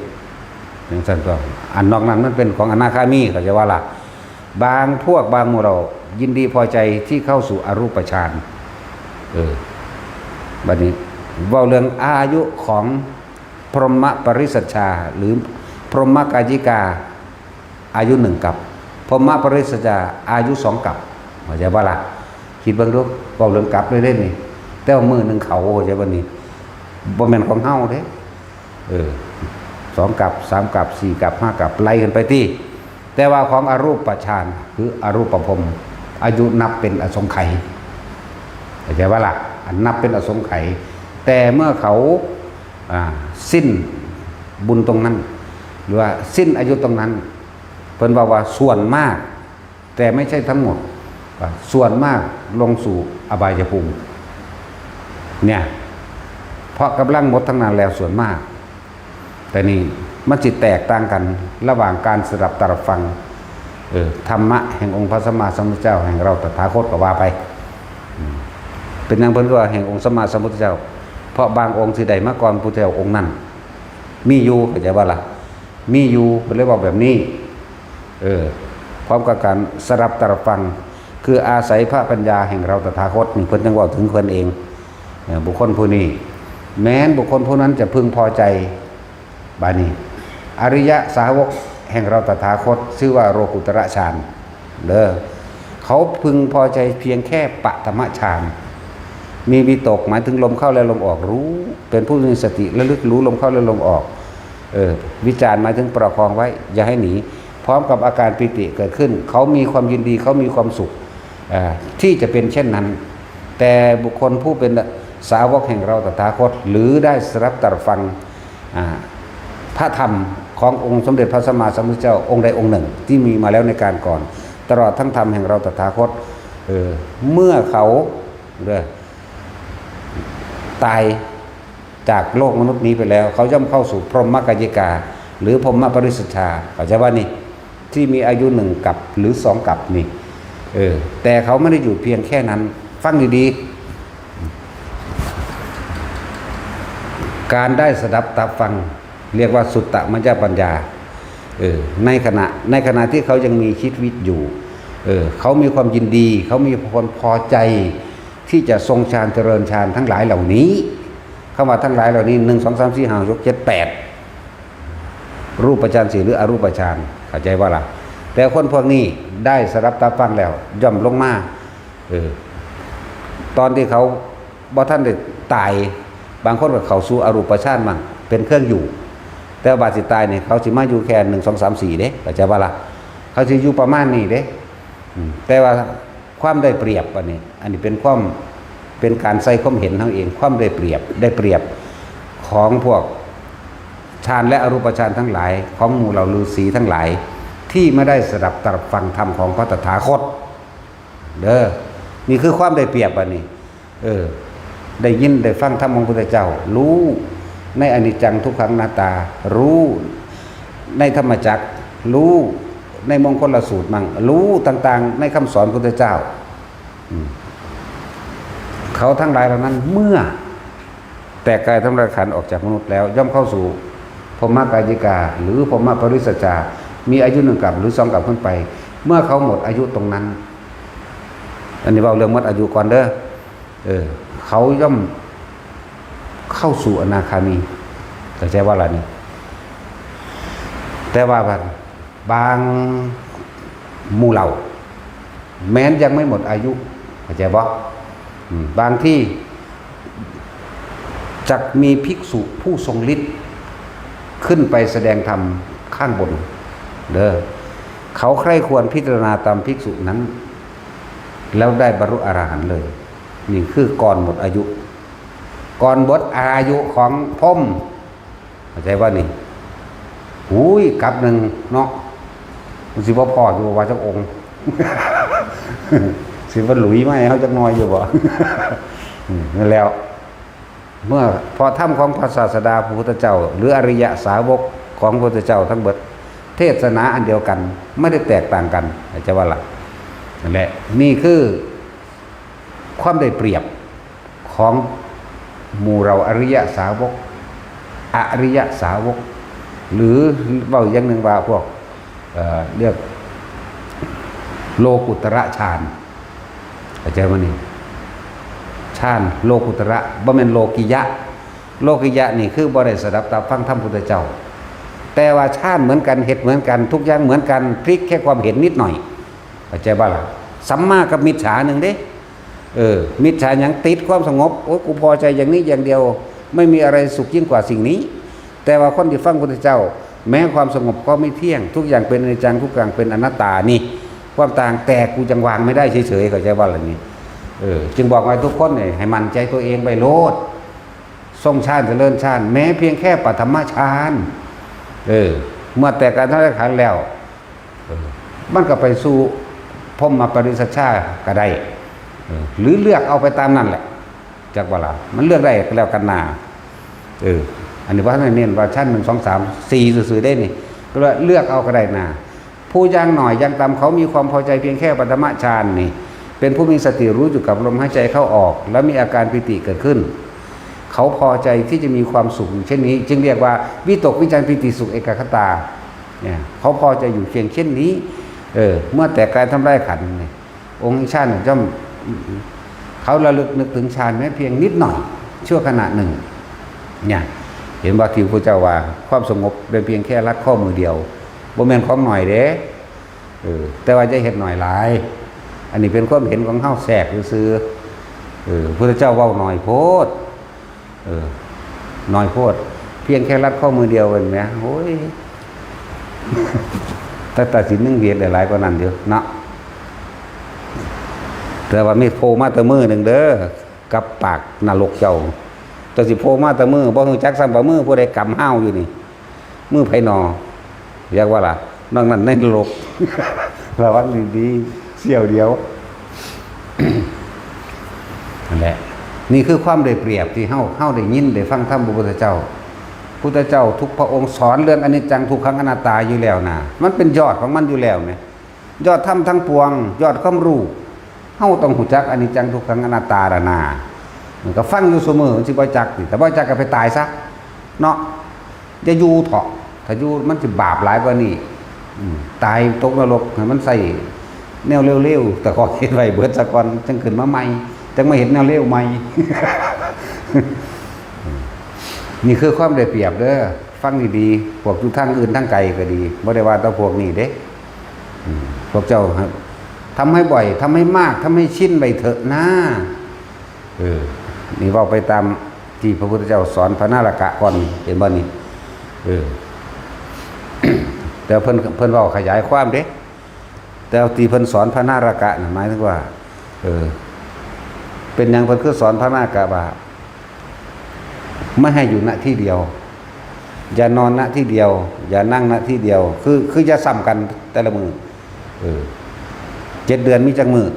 จั่งซั่นตัว อันนอกนั้นมันเป็นของอนาคามี เข้าใจบ่ล่ะ บางพวกบางหมู่เหล่ายินดีพอใจที่เข้าสู่อรูปฌาน เออ บัดนี้เว้าเรื่องอายุของพรหมปริสัชชา หรือพรหมกายิกา อายุหนึ่งกัป พรหมปริสัชชา อายุสองกัป เข้าใจบ่ล่ะ คิดเบิ่งดู เว้าเรื่องกัปเลยเด้นี่ แต่ว่ามื้อหนึ่งเขา เข้าใจบ่นี่ บ่แม่นของเฮาเด้ เออ สองกับ สามกับ สี่กับ ห้ากับ ไล่กันไปติ แต่ว่าของอรูปฌาน คืออรูปพรหม อายุนับเป็นอสงไขย เข้าใจบ่ล่ะ อันนับเป็นอสงไขย แต่เมื่อเขา อ่า สิ้นบุญตรงนั้น หรือว่าสิ้นอายุตรงนั้น เพิ่นว่า ว่าส่วนมาก แต่ไม่ใช่ทั้งหมด ส่วนมากลงสู่อบายภูมิ เนี่ย เพราะกำลังหมดทั้งนั้นแล้วส่วนมาก แต่นี่มันสิแตกต่างกันระหว่างการสดับตรับฟัง เออ ธรรมะแห่งองค์พระสัมมาสัมพุทธเจ้า แห่งเราตถาคตก็ว่าไป อืม เป็นหยังเพิ่นว่าแห่งองค์สัมมาสัมพุทธเจ้า เพราะบางองค์สิได้มาก่อนพุทธเจ้าองค์นั้น มีอยู่ เข้าใจบ่ล่ะ มีอยู่ เพิ่นเลยเว้าแบบนี้ เออ พร้อมกับการสดับตรับฟัง คืออาศัยพระปัญญาแห่งเราตถาคตนี่ เพิ่นจั่งเว้าถึงเพิ่นเอง เออ บุคคลผู้นี้ แม้นบุคคลผู้นั้นจะพึงพอใจ บาดนี้ อริยสาวกแห่งเราตถาคต ชื่อว่าโลกุตระฌาน เด้อ เขาพึงพอใจเพียงแค่ปฐมฌาน มีวิตก หมายถึงลมเข้าและลมออก รู้ เป็นผู้มีสติระลึกรู้ลมเข้าและลมออก เออ วิจารหมายถึงประคองไว้ อย่าให้หนี พร้อมกับอาการปีติเกิดขึ้น เขามีความยินดี เขามีความสุข เอ่อ ที่จะเป็นเช่นนั้น แต่บุคคลผู้เป็นสาวกแห่งเราตถาคต หรือได้สดับตรับฟัง อ่า พระธรรมขององค์สมเด็จพระสัมมาสัมพุทธเจ้าองค์ใดองค์หนึ่งที่มีมาแล้วในการก่อน ตลอดทั้งธรรมแห่งเราตถาคต เออ เมื่อเขา เด้อ ตายจากโลกมนุษย์นี้ไปแล้ว เขาย่อมเข้าสู่พรหมกายิกา หรือพรหมปริสัชชา เข้าใจบ่นี่ ที่มีอายุหนึ่งกับหรือสองกับนี่ เออ แต่เขาไม่ได้อยู่เพียงแค่นั้น ฟังดีๆ การได้สดับตรับฟัง เรียกว่าสุตตมัญญปัญญา เออ ในขณะ ในขณะที่เขายังมีชีวิตอยู่ เออ เขามีความยินดี เขามีความพอใจ ที่จะทรงฌานเจริญฌานทั้งหลายเหล่านี้ คำว่าทั้งหลายเหล่านี้ หนึ่ง สอง สาม สี่ ห้า หก เจ็ด แปด รูปฌานสี่หรืออรูปฌาน เข้าใจบ่ล่ะ แต่คนพวกนี้ได้สดับตรับฟังแล้ว ย่อมลงมา เออ ตอนที่เขาบ่ทันได้ตาย บางคนก็เข้าสู่อรูปฌานมั่ง เป็นเครื่องอยู่ แต่ว่าบาดสิตายนี่ เขาสิมาอยู่แค่ หนึ่ง สอง สาม สี่ เด้ เข้าใจบ่ล่ะ เขาสิอยู่ประมาณนี้เด้ อืม แต่ว่าความได้เปรียบอันนี้ อันนี้เป็นความ เป็นการใส่ความเห็นเฮาเอง ความได้เปรียบ ได้เปรียบของพวกฌานและอรูปฌานทั้งหลาย ของหมู่เหล่าฤาษีทั้งหลาย ที่ไม่ได้สดับตรับฟังธรรมของพระตถาคต เด้อ นี่คือความได้เปรียบอันนี้ เออ ได้ยินได้ฟังธรรมของพระพุทธเจ้า รู้ในอนิจจังทุกขังอนัตตา รู้ในธรรมจักร รู้ในมงคลสูตรมั่ง รู้ต่างๆ ในคำสอนพุทธเจ้า อืม เขาทั้งหลายเหล่านั้นเมื่อแตกกายทำลายขันธ์ออกจากมนุษย์แล้ว ย่อมเข้าสู่พรหมกายิกา หรือพรหมปริสัชชา มีอายุหนึ่งกับหรือสองกับขึ้นไป เมื่อเขาหมดอายุตรงนั้น อันนี้เว้าเรื่องหมดอายุก่อนเด้อ เออ เขาย่อมเข้าสู่อนาคามี เข้าใจบ่ล่ะนี่ แต่ว่าบางหมู่เหล่า แม้นยังไม่หมดอายุ เข้าใจบ่ อืม บางที่จักมีภิกษุผู้ทรงฤทธิ์ขึ้นไปแสดงธรรมข้างบน เด้อ เขาใคร่ครวญพิจารณาตามภิกษุนั้น แล้วได้บรรลุอรหันต์เลย นี่คือก่อนหมดอายุ ก่อนหมดอายุของพรหม เข้าใจบ่นี่ หุย กับหนึ่งเนาะ มันสิบ่พออยู่ว่าจักองค์ สิบ่หลุยมาให้เฮาจักหน่อยอยู่บ่ อืม นั่นแล้ว เมื่อ เพราะธรรมของพระศาสดาพระพุทธเจ้า หรืออริยสาวกของพระพุทธเจ้าทั้งเบิด เทศนาอันเดียวกัน ไม่ได้แตกต่างกัน เข้าใจบ่ล่ะ นั่นแหละ นี่คือความได้เปรียบ ของหมู่เราอริยสาวก อริยสาวก หรือเว้าอย่างหนึ่งว่าพวก เอ่อ เรียกโลกุตระฌาน เข้าใจบ่นี่ ฌานโลกุตระ บ่แม่นโลกิยะ โลกิยะนี่คือบ่ได้สดับตรับฟังธรรมพุทธเจ้า แต่ว่าฌานเหมือนกัน เฮ็ดเหมือนกัน ทุกอย่างเหมือนกัน พลิกแค่ความเห็นนิดหน่อย เข้าใจบ่ล่ะ สัมมากับมิจฉาหนึ่งเด้ เออ มิจฉาหยัง ติดความสงบ โอ้ กูพอใจอย่างนี้อย่างเดียว ไม่มีอะไรสุขยิ่งกว่าสิ่งนี้ แต่ว่าคนที่ฟังพุทธเจ้า แม้ความสงบก็ไม่เที่ยง ทุกอย่างเป็นอนิจจัง ทุกอย่างเป็นอนัตตานี่ ความต่างแต่กูยังวางไม่ได้เฉยๆ เข้าใจว่าอะไรนี่ เออ จึงบอกว่าทุกคนเนี่ยให้มั่นใจตัวเองไปโลด ทรงฌานเจริญฌาน แม้เพียงแค่ปฐมฌาน เออ เมื่อแตกกายธาตุขันธ์แล้ว เออ มันก็ไปสู่พรหมปริสัชชาก็ได้ เออ หรือเลือกเอาไปตามนั่นแหละ จักว่าละ มันเลือกได้ก็แล้วกันนา เออ อันนี้ว่าให้เน้นว่าชั้นหนึ่ง สอง สาม สี่ ซื่อๆ ได้นี่ ก็เลยเลือกเอาก็ได้นา ผู้อย่างหน่อยอย่างต่ำเขามีความพอใจเพียงแค่ปฐมฌานนี่ เป็นผู้มีสติรู้อยู่กับลมหายใจเข้าออก และมีอาการปีติเกิดขึ้น เขาพอใจที่จะมีความสุขอยู่เช่นนี้ จึงเรียกว่าวิตกวิจารปีติสุขเอกคตา เนี่ย เขาพอใจอยู่เพียงเช่นนี้ เออ เมื่อแตกกายทำลายขันธ์นี่ องค์ฌานย่อม เขาระลึกนึกถึงฌานแม้เพียงนิดหน่อย ชั่วขณะหนึ่ง เนี่ย เห็นว่าที่พระเจ้าว่าความสงบเป็นเพียงแค่ลัดข้อมือเดียว บ่แม่นของหน่อยเด้ เออ แต่ว่าจะเห็นหน่อยหลาย อันนี้เป็นความเห็นของเฮาแทรกซื่อๆ เออ พุทธเจ้าเว้าหน่อยโพด เออ หน่อยโพด เพียงแค่ลัดข้อมือเดียวเป็นไหม โอ้ย แต่ตัดสินหนึ่งเดียดหลายๆกว่านั้นอยู่เนาะ แต่ว่ามีโพมาแต่มือหนึ่งเด้อ กับปากนรกเจ้า แต่สิโพมาแต่มือ บ่ฮู้จักซ้ำว่ามือผู้ใดกำห้าวอยู่นี่ มือไผหนอ อยากว่าล่ะ นอกนั้นในนรก ระวังดีๆ เสี้ยวเดียว นั่นแหละ นี่คือความได้เปรียบที่เฮา เฮาได้ยินได้ฟังธรรมพระพุทธเจ้า พุทธเจ้าทุกพระองค์สอนเรื่องอนิจจังทุกขังอนัตตาอยู่แล้วนะ มันเป็นยอดของมันอยู่แล้วไหม ยอดธรรมทั้งปวง ยอดความรู้ เฮาต้องรู้จักอนิจจังทุกขังอนัตตาละนา มันก็ฟังอยู่เสมอ มันสิบ่จักสิ แต่บ่จักก็ไปตายซะ เนาะ อย่าอยู่เถาะ ถ้าอยู่มันสิบาปหลายกว่านี้ อืม ตายตกนรก ให้มันใส่แนวเร็วๆ แต่ขอเฮ็ดไว้เบิดซะก่อน จังขึ้นมาใหม่ จังมาเฮ็ดแนวเร็วใหม่ นี่คือความได้เปรียบเด้อ ฟังดีๆ พวกอยู่ทางอื่นทางไกลก็ดี บ่ได้ว่าแต่พวกนี้เด้ อืม พวกเจ้าทำให้บ่อย ทำให้มาก ทำให้ชินไปเถอะนะ เออ นี่เว้าไปตามที่พระพุทธเจ้าสอนพระนารกะก่อน เห็นบ่นี่ เออ แต่เพิ่น เพิ่นเว้าขยายความเด้ แต่ที่เพิ่นสอนพระนารกะน่ะ หมายถึงว่า เออ เป็นหยังเพิ่นคือสอนพระนารกะว่า ไม่ให้อยู่ ณ ที่เดียว อย่านอน ณ ที่เดียว อย่านั่ง ณ ที่เดียว คือ คืออย่าซ้ำกันแต่ละมื้อ เออ เจ็ดเดือนมีจักมื้อ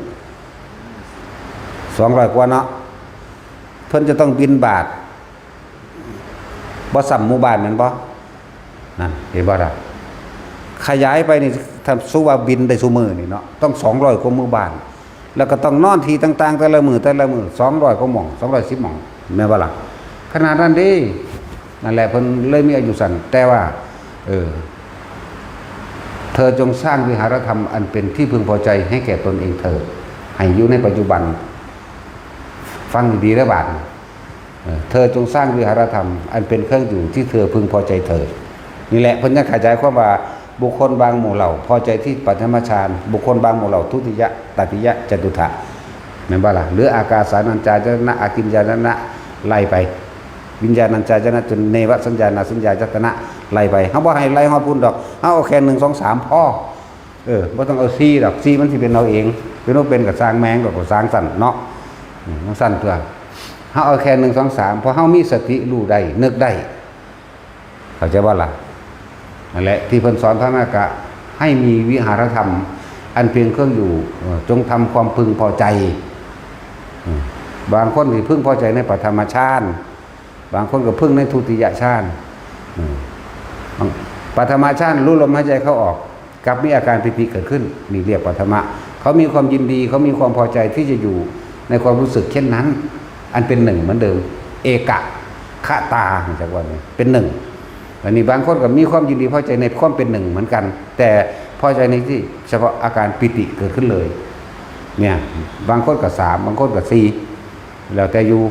สองร้อยกว่าเนาะ เพิ่นจะต้องบิณฑบาต บ่ซ้ำหมู่บ้านแม่นบ่ นั่น เห็นบ่ล่ะ ขยายไปนี่ ถ้าสมมุติว่าบินได้ซุมื้อนี่เนาะ ต้องสองร้อยกว่าหมู่บ้าน แล้วก็ต้องนอนที่ต่างๆ แต่ละมื้อ แต่ละมื้อ สองร้อยกว่าหม่อง สองร้อยสิบหม่อง แม่นบ่ล่ะ ขนาดนั้นเด้ นั่นแหละเพิ่นเลยมีอายุสั้น แต่ว่า เออ เธอจงสร้างวิหารธรรมอันเป็นที่พึงพอใจให้แก่ตนเองเถิด ให้อยู่ในปัจจุบัน ฟังดีๆ เด้อบาดนี้ เออ เธอจงสร้างวิหารธรรมอันเป็นเครื่องอยู่ที่เธอพึงพอใจเถิด นี่แหละเพิ่นยังขยายความว่า บุคคลบางหมู่เหล่าพอใจที่ปฐมฌาน บุคคลบางหมู่เหล่าทุติยะ ตติยะ จตุตถะ แม่นบ่ล่ะ หรืออากาสานัญจายตนะ อากิญจายตนะ ไล่ไป วิญญาณัญจายตนะ จนเนวสัญญานาสัญญายตนะ ไล่ไป เฮาบ่ให้ไล่ฮอดพุ้นดอก เฮาเอาแค่หนึ่ง สอง สาม พอ เออ บ่ต้องเอาสี่ดอก สี่มันสิเป็นเอาเอง เป็นบ่เป็นก็ซ่างแม่งดอก ก็ซ่างซั่นเนาะ อืม มันซั่นตัว เฮาเอาแค่หนึ่ง สอง สาม พอเฮามีสติรู้ได้ นึกได้ เข้าใจบ่ล่ะ นั่นแหละ ที่เพิ่นสอนพระนารกะ ให้มีวิหารธรรม อันเป็นเครื่องอยู่ เอ่อ จงทำความพึงพอใจ อืม บางคนสิพึงพอใจในปฐมฌาน บางคนก็พึงในทุติยฌาน อืม บาง ปฐมฌานรู้ลมหายใจเข้าออก กลับมีอาการปีติเกิดขึ้น นี่เรียกปฐมะ เขามีความยินดี เขามีความพอใจที่จะอยู่ในความรู้สึกเช่นนั้น อันเป็นหนึ่งเหมือนเดิม เอกะคตา จากว่าเนี่ย เป็นหนึ่ง อันนี้บางคนก็มีความยินดีพอใจในความเป็นหนึ่งเหมือนกัน แต่พอใจในที่เฉพาะอาการปีติเกิดขึ้นเลย เนี่ย บางคนก็สาม บางคนก็สี่ แล้วแต่อยู่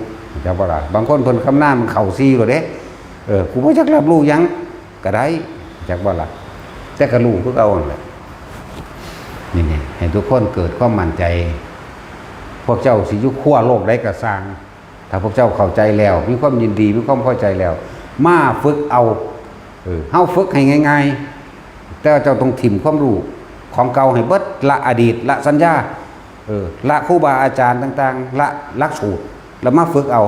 จักบ่ล่ะ บางคนเพิ่นคำนามเข้าสี่แล้วเด้ เออ กูบ่จักรับรู้หยัง ก็ได้ จักบ่ล่ะ แต่ก็รู้คือเก่านั่นแหละ นี่ๆ ให้ทุกคนเกิดความมั่นใจ พวกเจ้าสิอยู่ขั้วโลกใดก็ซ่าง ถ้าพวกเจ้าเข้าใจแล้ว มีความยินดี มีความพอใจแล้ว มาฝึกเอา เออ เฮาฝึกให้ง่ายๆ แต่ว่าเจ้าต้องถิ่มความรู้ของเก่าให้เบิด ละอดีต ละสัญญา เออ ละครูบาอาจารย์ต่างๆ ละหลักสูตร แล้วมาฝึกเอา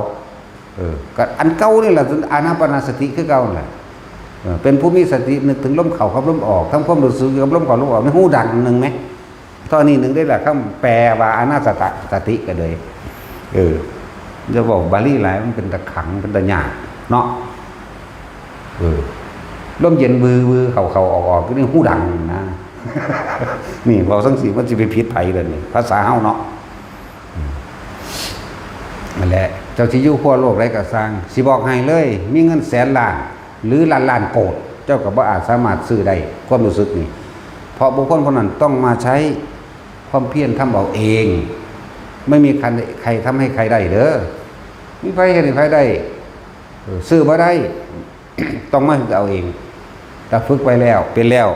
เออ ก็อันเก่านี่แหละ อานาปานสติคือเก่านั่นแหละ เออ เป็นผู้มีสตินึกถึงลมเข้ากับลมออก ทำความรู้สึกกับลมเข้าลมออก ในหูดังหนึ่งไหม เท่านี้หนึ่งได้แหละ คำแปลว่าอานาสตะสติก็เลย เออ จะบอกบาลีหลาย มันเป็นตะขัง เป็นตะหยาบเนาะ เออ ลมเย็นวือวือ เข้าเข้าออกออก อยู่ในหูดังนะ นี่ เว้าจั่งซี้ มันสิไปผิดไผเด้อนี่ ภาษาเฮาเนาะ นั่นแหละ เจ้าสิอยู่ขั้วโลกใดก็ซ่าง สิบอกให้เลย มีเงินแสนล้าน หรือล้านล้านโกด เจ้าก็บ่อาจสามารถซื้อได้ ความรู้สึกนี่ เพราะบุคคลคนนั้นต้องมาใช้ความเพียรทำเอาเอง ไม่มีใคร ใครทำให้ใครได้เด้อ มีไผเฮ็ดให้ไผได้ เออ ซื้อบ่ได้ ต้องมาฝึกเอาเอง แต่ฝึกไปแล้ว เป็นแล้ว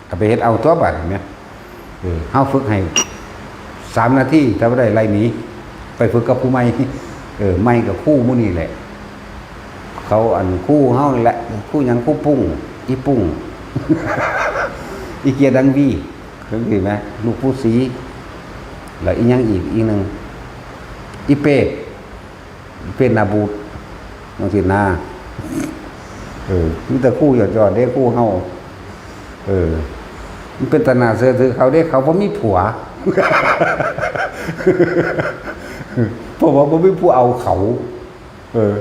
ก็ไปเฮ็ดเอาตัวบัดนี้แหม เออ เฮาฝึกให้สามนาที ถ้าบ่ได้ไล่หนี ไปฝึกกับผู้ใหม่ เออ ใหม่กับครูหมู่นี่แหละ เขาอันครูเฮานี่แหละ ครูหยัง ครูปุ้ง อีปุ้ง อีเกียดังวี จั่งซี้แหม ลูกปู่ศรี แล้วอีหยังอีก อีหนึ่ง อีเปรต เป็นหน้าบูด จั่งซี้นะ เออ มีแต่ครูยอดๆ เด้ ครูเฮา เออ มันเป็นตาหน้าเชื่อถือเขาเด้ เขาบ่มีผัว เพราะว่าบ่มีผู้เอาเขา เออ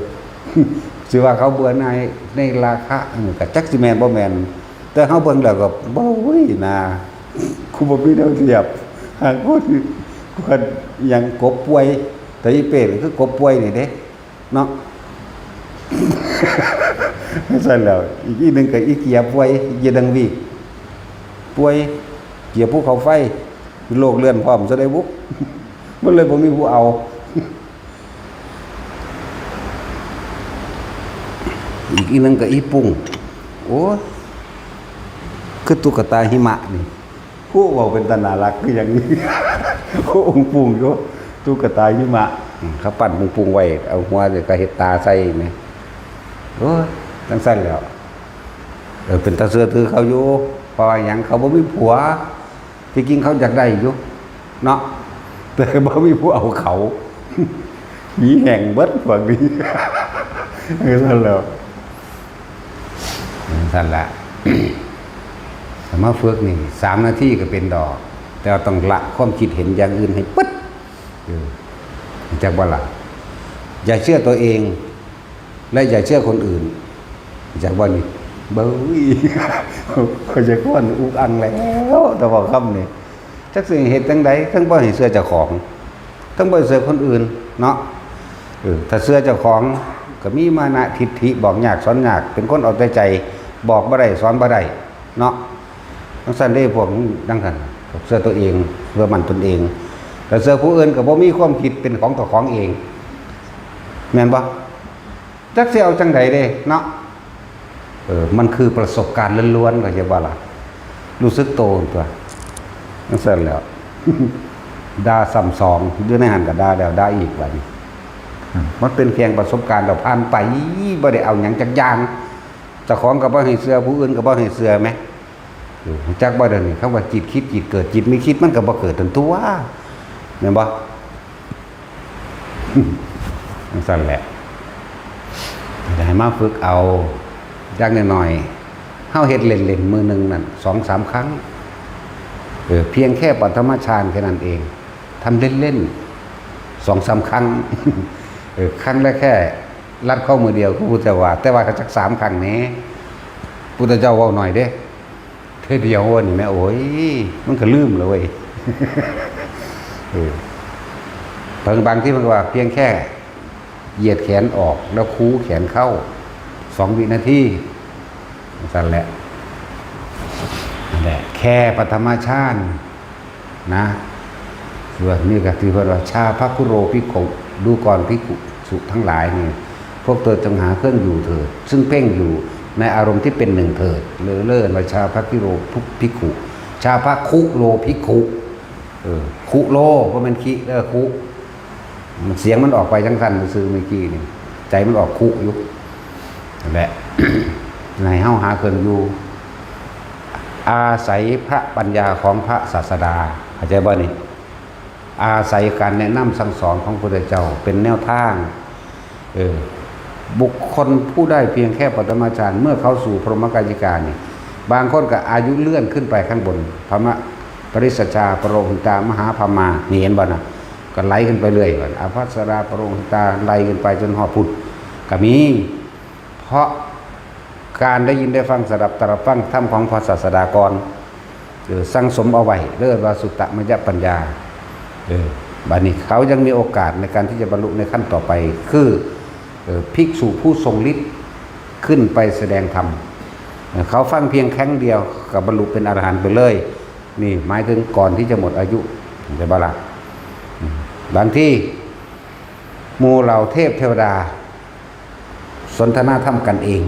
สิว่าเขาเบื่อหน่ายในราคะ เออ ก็จักสิแม่นบ่แม่น แต่เฮาเบิ่งแล้วก็ บ่ อุ้ย นะ ครูบ่มีแนวเทียบ หากคน คนหยังกบป่วย แต่อีเปรตก็คือกบป่วยนี่เด้ เนาะ ซั่นแล้ว อีกอีหนึ่งก็อีเกียป่วย อีเกียดังวี ป่วย เกียภูเขาไฟ โลกเลื่อนพร้อมซะได้บุ มันเลยบ่มีผู้เอา อีกอีหนึ่งก็อีปุ้ง โอ้ย คือตุ๊กตาหิมะนี่ ผู้เว้าเป็นตาน่ารักคือหยัง ผู้องค์ปุ้งอยู่ ตุ๊กตาหิมะ อืม เขาปั้นปุ้งๆ ไว้ เอาหัวเดี๋ยวก็เฮ็ดตาใส่แหม โอ้ย จั่งซั่นแหล้ว เออ เป็นตาเชื่อถือเขาอยู่ เพราะว่าหยัง เขาบ่มีผัว ที่จริงเขาอยากได้อยู่ เนาะ แต่บ่มีผู้เอาเขา ผีแห้งเบิดพวกนี้ เออ ซั่นแหล้ว ซั่นละ สมาฝึกนี่ สามนาทีก็เป็นดอก แต่ว่าต้องละความคิดเห็นอย่างอื่นให้เบิด เออ รู้จักบ่ล่ะ อย่าเชื่อตัวเอง และอย่าเชื่อคนอื่น รู้จักบ่นี่ เบ้ย ข้อยจะค้อนอุกอังแล้ว แต่ว่าคำนี่ จักสิเฮ็ดจั่งใด ทั้งบ่ให้เชื่อเจ้าของ ทั้งบ่ให้เชื่อคนอื่น เนาะ เออ ถ้าเชื่อเจ้าของ ก็มีมานะทิฏฐิ บอกยากสอนยาก เป็นคนเอาแต่ใจ บอกบ่ได้ สอนบ่ได้ เนาะ จั่งซั่นเด้ พวกจั่งซั่น เชื่อตัวเอง เชื่อมั่นตนเอง แต่เชื่อผู้อื่นก็บ่มีความคิดเป็นของเจ้าของเอง แม่นบ่ จักสิเอาจั่งใดเด้ เนาะ เออ มันคือประสบการณ์ล้วนๆ เข้าใจบ่ล่ะ รู้สึกโตตัว จั่งซั่นแหล้ว ด่าซ้ำสอง อยู่ในหั้นก็ด่าแล้วด่าอีกบัดนี้ อืม มันเป็นเพียงประสบการณ์ แล้วผ่านไป บ่ได้เอาหยังจักอย่าง เจ้าของก็บ่ให้เชื่อ ผู้อื่นก็บ่ให้เชื่อแหม เออ รู้จักบ่เดี๋ยวนี้ คำว่าจิตคิดจิตเกิด จิตไม่คิดมันก็บ่เกิดตันตัว แม่นบ่ จั่งซั่นแหละ ให้มาฝึกเอา อย่างน้อยๆ เฮาเฮ็ดเล่นๆ มื้อหนึ่งนั่น สองสามครั้ง เออ เพียงแค่ปฐมฌานแค่นั้นเอง ทำเล่นๆ สองสามครั้ง เออ ครั้งละแค่ลัดข้อมือเดียว ก็พุทธว่า แต่ว่าก็จักสามครั้งแหน่ พุทธเจ้าเว้าหน่อยเด้ เทื่อเดียวว่านี่แม่ โอ้ย มันก็ลืมแล้วเว้ย เออ บาง บางที่มันก็ว่าเพียงแค่เหยียดแขนออกแล้วคูแขนเข้า สองวินาที จั่งซั่นแหละ นั่นแหละ แค่ปฐมฌานนะ ส่วนนี้ก็คือเพิ่นว่า ชาภคุโรภิกขุ ดูก่อนภิกษุทั้งหลายนี่ พวกเธอจงหาเครื่องอยู่เถิด ซึ่งเพ่งอยู่ในอารมณ์ที่เป็นหนึ่งเถิด เลิศเลิศว่าชาภคิโรภิกขุ ชาภคุโรภิกขุ เออ คุโร บ่แม่นคิ เด้อ คุ เสียงมันออกไปจังซั่นซื่อๆเมื่อกี้นี่ ใจมันออกคุอยู่นั่นแหละ ให้เฮาหาเครื่องอยู่ อาศัยพระปัญญาของพระศาสดา เข้าใจบ่นี่ อาศัยการแนะนำสั่งสอนของพระพุทธเจ้าเป็นแนวทาง เออ บุคคลผู้ได้เพียงแค่ปฐมฌาน เมื่อเข้าสู่พรหมกายิกานี่ บางคนก็อายุเลื่อนขึ้นไปข้างบน พรหมปริสชาปโรหิตามหาพรหมานี่ เห็นบ่นะ ก็ไหลขึ้นไปเรื่อยก่อน อภัสราปโรหิตา ไหลขึ้นไปจนฮอดพุทธก็มี เพราะการได้ยินได้ฟังสดับตรับฟังธรรมของพระศาสดาก่อน เออ สั่งสมเอาไว้ เรียกว่าสุตตมยปัญญา เออ บัดนี้เขายังมีโอกาสในการที่จะบรรลุในขั้นต่อไป คือ เออ ภิกษุผู้ทรงฤทธิ์ขึ้นไปแสดงธรรม เออ เขาฟังเพียงครั้งเดียวก็บรรลุเป็นอรหันต์ไปเลย นี่หมายถึงก่อนที่จะหมดอายุ เห็นบ่ล่ะ อืม บางทีหมู่เหล่าเทพเทวดา สนทนาธรรมกันเอง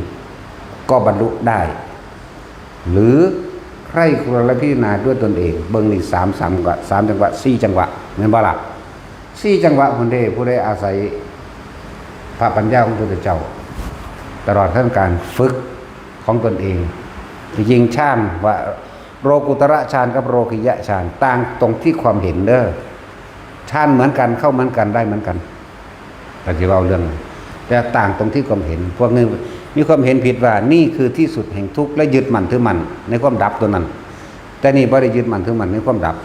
ก็บรรลุได้ หรือใคร่ครวญและพิจารณาด้วยตนเอง เบิ่งนี่สาม สามจังหวะ สามจังหวะ สี่จังหวะ แม่นบ่ล่ะ สี่จังหวะพุ้นเด้ ผู้ใดอาศัยพระปัญญาของพระพุทธเจ้า ตลอดทั้งการฝึกของตนเอง จริงๆฌานว่าโลกุตระฌานกับโลกิยะฌาน ต่างตรงที่ความเห็นเด้อ ฌานเหมือนกัน เข้าเหมือนกัน ได้เหมือนกัน แต่ที่เว้าเรื่อง แต่ต่างตรงที่ความเห็น พวกนึงมีความเห็นผิดว่านี่คือที่สุดแห่งทุกข์ และยึดมั่นถือมั่นในความดับตัวนั้น แต่นี่บ่ได้ยึดมั่นถือมั่นในความดับ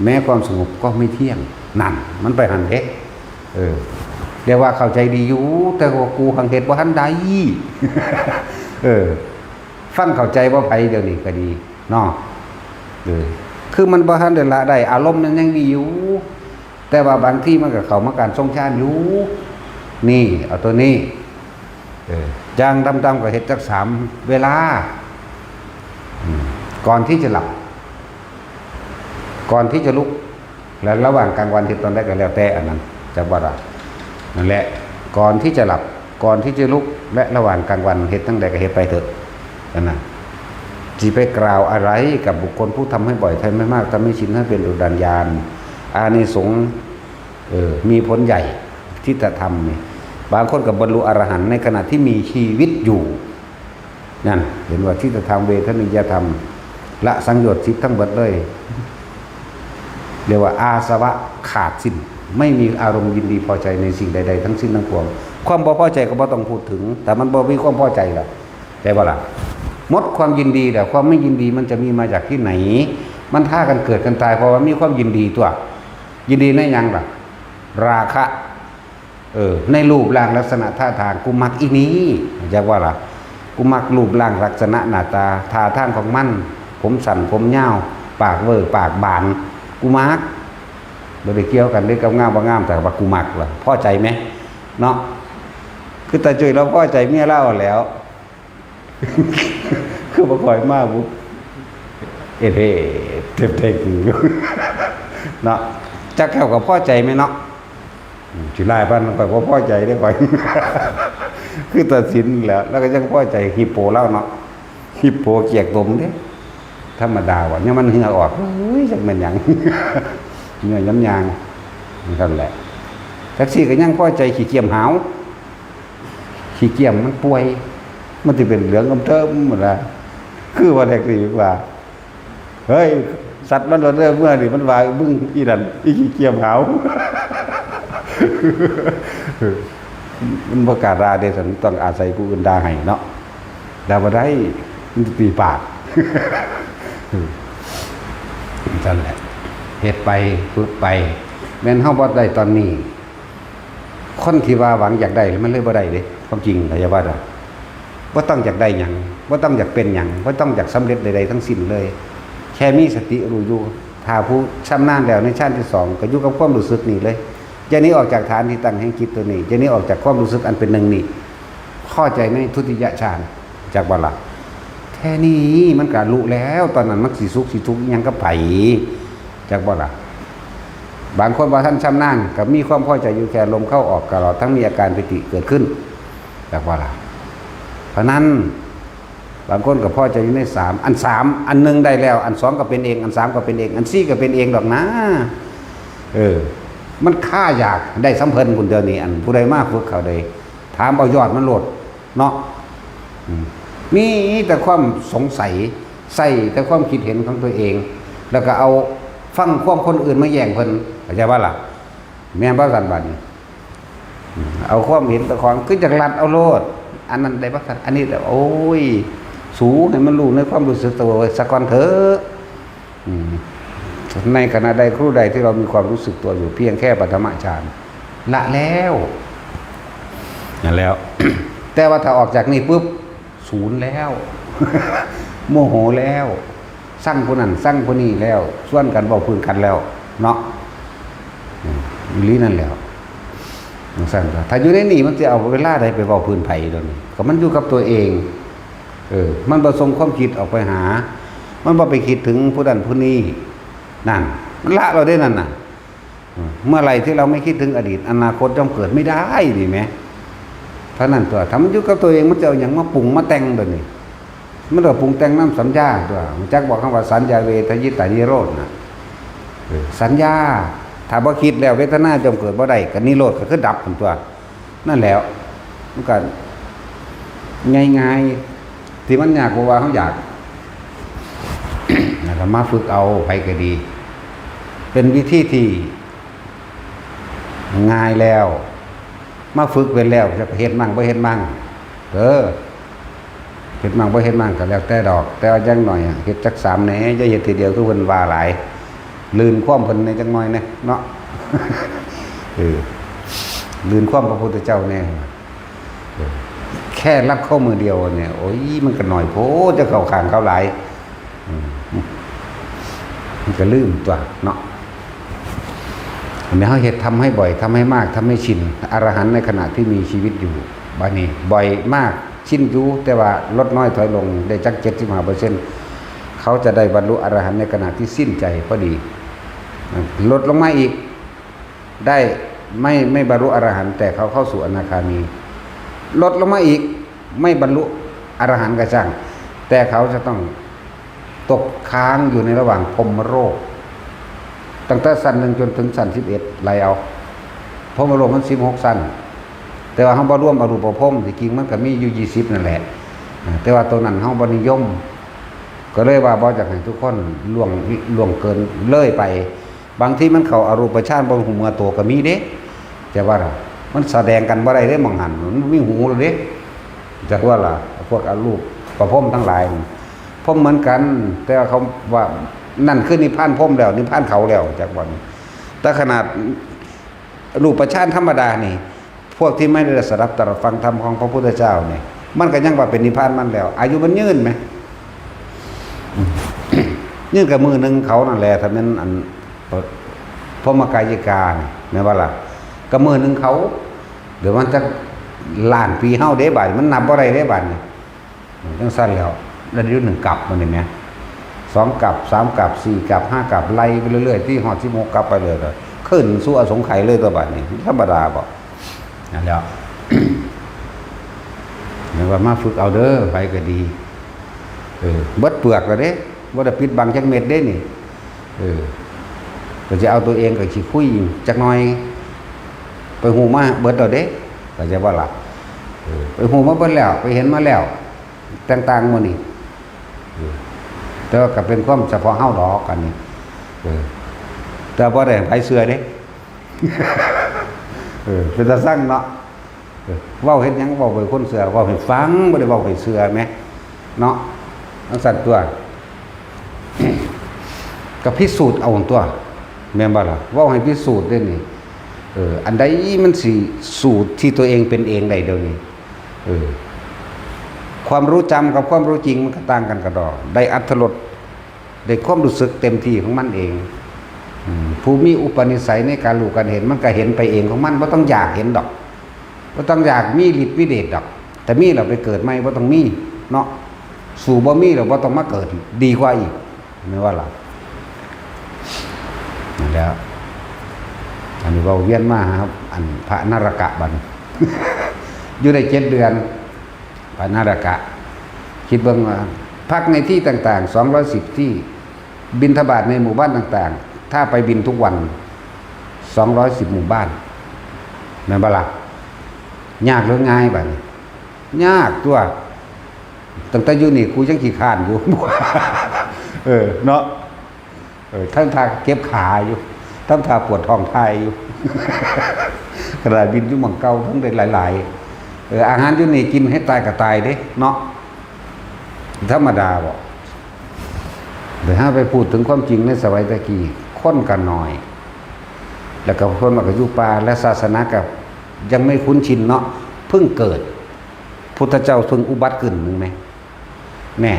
แม้ความสงบก็ไม่เที่ยง นั่น มันไปหั่นเด้ เออ เรียกว่าเข้าใจดีอยู่ แต่ว่ากูหังเฮ็ดบ่ทันได้ เออ ฟังเข้าใจบ่ไผเดี๋ยวนี้ก็ดีเนาะ เออ คือมันบ่ทันได้ละได้ อารมณ์มันยังมีอยู่ แต่ว่าบางทีมันก็เข้ามาการทรงฌานอยู่ นี่ เอาตัวนี้ เออ อย่างต่ำๆก็เฮ็ดจักสามเวลา อืม ก่อนที่จะหลับ ก่อนที่จะลุก และระหว่างกลางวันเฮ็ดตอนใดก็แล้วแต่ อันนั้นจักว่าละ นั่นแหละ ก่อนที่จะหลับ ก่อนที่จะลุก และระหว่างกลางวันเฮ็ดทั้งใดก็เฮ็ดไปเถอะ นั่นน่ะ สิไปกล่าวอะไรกับบุคคลผู้ทำให้บ่อย ทำให้มาก ทำให้ชิน ให้เป็นอุดานญาณ อานิสงส์ เออ มีผลใหญ่ ทิฏฐธรรมนี่ บางคนก็บรรลุอรหันต์ในขณะที่มีชีวิตอยู่ นั่น เห็นว่าทิฏฐธรรม เวทนิยธรรม ละสังโยชน์สิบทั้งหมดเลย เรียกว่าอาสวะขาดสิ้น ไม่มีอารมณ์ยินดีพอใจในสิ่งใดๆทั้งสิ้นทั้งปวง ความบ่พอใจก็บ่ต้องพูดถึง แต่มันบ่มีความพอใจล่ะ ใช่บ่ล่ะ หมดความยินดีแล้ว ความไม่ยินดีมันจะมีมาจากที่ไหน มันพากันเกิดกันตาย เพราะว่ามีความยินดีตัว ยินดีในหยังล่ะ ราคะ เออ ในรูปร่างลักษณะท่าทาง กูมักอีนี่ จักว่าล่ะ กูมักรูปร่างลักษณะหน้าตา ท่าทางของมัน ผมสั้น ผมยาว ปากเวอร์ ปากบาน กูมัก บ่ได้เกี่ยวกันเด้กับงามบ่งาม แต่ว่ากูมักล่ะ พอใจไหม เนาะ คือตาจุ้ยเราพอใจเมียเราแหล้ว คือบ่ค่อยมาบุก เอเทเต็มเต็มอยู่ เนาะ จักแก้วก็พอใจไหมเนาะ อืม สิหลายปานนั้นข้อยบ่พอใจเด้ข้อย คือตัดสินแล้ว แล้วก็ยังพอใจฮิปโปเล่าเนาะ ฮิปโปเกียกตมเด้ ธรรมดาว่ะ เนี่ยมันเหงื่อออก เฮ้ย จักแม่นหยัง เหงื่อย้ำยาง นั่นแหละ จักซี่ก็ยังพอใจขี้เกียจหาว ขี้เกียจมันป่วย มันสิเป็นเหลืองกำเทิมหมดละ คือว่าแท็กซี่ว่า เฮ้ย สัตว์มันเริ่มเมื่อนี่มันว่า มึงอีนั่น อีขี้เกียจหาว มันบ่กล้าด่าเด้ ต้องอาศัยผู้อื่นด่าให้เนาะ ด่าบ่ได้ มันตีปาก นั่นแหละ เฮ็ดไป ฝึกไป แม่นเฮาบ่ได้ตอนนี้ คนที่ว่าหวังอยากได้ มันเลยบ่ได้เด้ ความจริง เข้าใจบ่ล่ะ บ่ต้องอยากได้หยัง บ่ต้องอยากเป็นหยัง บ่ต้องอยากสำเร็จใดๆทั้งสิ้นเลย แค่มีสติรู้อยู่ ถ้าผู้ชำนาญแล้วในฌานที่สอง ก็อยู่กับความรู้สึกนี่เลย จะหนีออกจากฐานที่ตั้งแห่งจิตตัวนี้ จะหนีออกจากความรู้สึกอันเป็นหนึ่งนี่ พอใจในทุติยฌาน จักบ่ล่ะ แค่นี้มันก็รู้แล้ว ตอนนั้นมันสิสุขสิทุกข์อิหยังกับไผ จักบ่ล่ะ บางคนบ่ทันชำนาญ ก็มีความพอใจอยู่แค่ลมเข้าออกตลอดทั้งมีอาการปีติเกิดขึ้น จักบ่ล่ะ เพราะนั้น บางคนก็พอใจอยู่ในสาม อันสาม อันหนึ่งได้แล้ว อันสองก็เป็นเอง อันสามก็เป็นเอง อันสี่ก็เป็นเองดอกนะ เออ มันคาอยากได้สำเพิ่นพุ้น เดี๋ยวนี้ อันผู้ใดมาฝึกเขาได้ ถามเอายอดมันโลดเนาะ อืม มีแต่ความสงสัย ใส่แต่ความคิดเห็นของตัวเอง แล้วก็เอาฟังความคนอื่นมาแย่งเพิ่น เข้าใจบ่ล่ะ แม่นบ่ซั่นบัดนี้ อืม เอาความเห็นเจ้าของ คือจักลัดเอาโลด อันนั้นได้บ่ซั่น อันนี้ได้ โอ้ย สูให้มันรู้ในความรู้สึกตัวซะก่อนเถอะ อืม ในขณะใดครู่ใดที่เรามีความรู้สึกตัวอยู่เพียงแค่ปฐมฌาน ละแล้ว นั่นแล้ว แต่ว่าถ้าออกจากนี่ปุ๊บ ศูนย์แล้ว โมโหแล้ว ซังผู้นั้น ซังผู้นี้แล้ว ชวนกันเว้าพื้นกันแล้ว เนาะ อืม อีหลีนั่นแหล้ว จั่งซั่นก็ ถ้าอยู่ในนี่มันสิเอาเวลาใดไปเว้าพื้นไผโดยวนี้ ก็มันอยู่กับตัวเอง เออ มันบ่ส่งความคิดออกไปหา มันบ่ไปคิดถึงผู้นั้นผู้นี้ นั่น มันละแล้วเด้นั่นน่ะ อืม เมื่อไหร่ที่เราไม่คิดถึงอดีต อนาคตย่อมเกิดไม่ได้ นี่แหม เท่านั้นตัว ถ้ามันอยู่กับตัวเอง มันจะเอาหยังมาปรุงมาแต่งเดี๋ยวนี้ มันก็ปรุงแต่งนำสัญญาตัว รู้จักบ่คำว่าสัญญาเวทยิตานิโรธน่ะ เออ สัญญา ถ้าบ่คิดแล้วเวทนาย่อมเกิดบ่ได้ ก็นิโรธก็คือดับพุ้นตัว นั่นแหล้ว มันก็ง่ายๆ ที่มันยาก เพราะว่าเราอยาก แล้วก็มาฝึกเอา ไผก็ดี เป็นวิธีที่ง่ายแล้ว มาฝึกเป็นแล้ว จะเฮ็ดมั่งบ่เฮ็ดมั่ง เออ เฮ็ดมั่งบ่เฮ็ดมั่งก็แล้วแต่ดอก แต่ว่าอย่างน้อยอะ เฮ็ดจักสามแหน่ อย่าเฮ็ดทีเดียวคือเพิ่นว่าหลาย ลื่นความเพิ่นแหน่จักหน่อยแหน่เนาะ เออ ลื่นความพระพุทธเจ้าแหน่ เออ แค่รับข้อมือเดียวเนี่ย โอ้ย มันก็น้อยโพด จะเข้าข้างเขาหลาย อืม มันก็ลืมตัวเนาะ อันนี้เราเฮ็ด ทำให้บ่อย ทำให้มาก ทำให้ชิน อรหันต์ในขณะที่มีชีวิตอยู่ บัดนี้บ่อยมาก ชินอยู่ แต่ว่าลดน้อยถอยลง ได้จักเจ็ดสิบห้าเปอร์เซ็นต์ เขาจะได้บรรลุอรหันต์ในขณะที่สิ้นใจพอดี ลดลงมาอีก ได้ ไม่ ไม่บรรลุอรหันต์ แต่เขาเข้าสู่อนาคามี ลดลงมาอีก ไม่บรรลุอรหันต์ก็ช่าง แต่เขาจะต้องตกค้างอยู่ในระหว่างพรหมโลก ตั้งแต่ชั้นหนึ่งจนถึงชั้นสิบเอ็ด ไล่เอา พรหมโลกมันสิบหกชั้น แต่ว่าเราบ่รวมอรูปพรหม ที่จริงมันก็มีอยู่ยี่สิบนั่นแหละ อ่า แต่ว่าตัวนั้นเราบ่นิยม ก็เลยว่าบ่อยากให้ทุกคนล่วง ล่วงเกินเลยไป บางทีมันเข้าอรูปฌานบ่ฮู้เมื่อตัวก็มีเด้ แต่ว่ามันแสดงกันบ่ได้เด้ หม่องหั้นมันมีหูแล้วเด้ จักว่าล่ะ พวกอรูปพรหมทั้งหลาย พรหมเหมือนกัน แต่ว่าเขาว่านั่นคือนิพพานพรหมแล้ว นิพพานเขาแล้ว จักบ่ แต่ขนาดรูปฌานธรรมดานี่ พวกที่ไม่ได้สดับตรัสฟังธรรมของพระพุทธเจ้านี่ มันก็ยังว่าเป็นนิพพานมันแล้ว อายุมันยืนไหม ยืนกับมือหนึ่งเขานั่นแหละ ถ้าแม่นอัน พรหมกายิกานี่ แม่นบ่ล่ะ กับมือหนึ่งเขา เดี๋ยวมันจะล้านปีเฮาเด้บาด มันนับบ่ได้เด้บาดนี่ จั่งซั่นแล้ว แล้วอยู่หนึ่งกับมันนี่แหม สองกับ สามกับ สี่กับ ห้ากับ ไล่ไปเรื่อยๆ ที่ฮอดสิบหกกับไปเลย ก็ขึ้นสู่อสงไขยเลยตัวบาดนี่ ธรรมดาบ่ นั่นแหล้ว เรียกว่ามาฝึกเอาเด้อ ไผก็ดี เออ เบิดเปลือกแล้วเด้ บ่ได้ปิดบังจักเม็ดเด้นี่ เออ ก็จะเอาตัวเองก็ขี้คุยจักหน่อย ไปฮู้มาเบิดแล้วเด้ เข้าใจบ่ล่ะ เออ ไปฮู้มาเบิดแล้ว ไปเห็นมาแล้ว ต่างๆ หมู่นี่ เออ แต่ว่าก็เป็นความเฉพาะเฮาดอกอันนี้ เออ แต่บ่ได้ให้ไผเชื่อเด้ เออ เป็นตาซังเนาะ เออ เว้าเฮ็ดหยัง เว้าให้คนเชื่อ เว้าให้ฟัง บ่ได้เว้าให้เชื่อแหม เนาะ จั่งซั่นตัว ก็พิสูจน์เอาตัว แม่นบ่ล่ะ เว้าให้พิสูจน์เด้นี่ เออ อันใดมันสิสูตรที่ตัวเองเป็นเองได้เดี๋ยวนี้ เออ ความรู้จำกับความรู้จริงมันก็ต่างกันกะด้อ ได้อรรถรส ได้ความรู้สึกเต็มที่ของมันเอง อืม ผู้มีอุปนิสัยในการรู้การเห็น มันก็เห็นไปเองของมัน บ่ต้องอยากเห็นดอก บ่ต้องอยากมีฤทธิ์มีเดชดอก แต่มีแล้วไปเกิดใหม่ บ่ต้องมี เนาะ สู้บ่มีแล้วบ่ต้องมาเกิด ดีกว่าอีก แม่นว่าล่ะ นั่นแหละ อันนี้เว้าเวียนมาครับ อันพระนรกะบัดนี้ อยู่ได้เจ็ดเดือน พระนรกะ คิดเบิ่งว่า พักในที่ต่างๆ สองร้อยสิบที่ บิณฑบาตในหมู่บ้านต่างๆ ถ้าไปบิณฑทุกวัน สองร้อยสิบหมู่บ้าน แม่นบ่ล่ะ? ยากหรือง่ายบัดนี้? ยากตั๊ว ตั้งแต่อยู่นี่กูยังขี้คร้านอยู่ เออ เนาะ เออ ทั้งท่าเก็บขาอยู่ ทั้งท่าปวดท้องถ่ายอยู่ ขนาดบินอยู่หม่องเก่าทั้งได้หลายๆ เออ อาหารอยู่นี่กินให้ตายก็ตายเด้เนาะ ธรรมดาบ่ แต่ถ้าไปพูดถึงความจริงในสมัยตะกี้ คนก็น้อย แล้วก็คนมันก็อยู่ป่า และศาสนาก็ยังไม่คุ้นชินเนาะ เพิ่งเกิด พุทธเจ้าเพิ่งอุบัติขึ้น นึกไหม แน่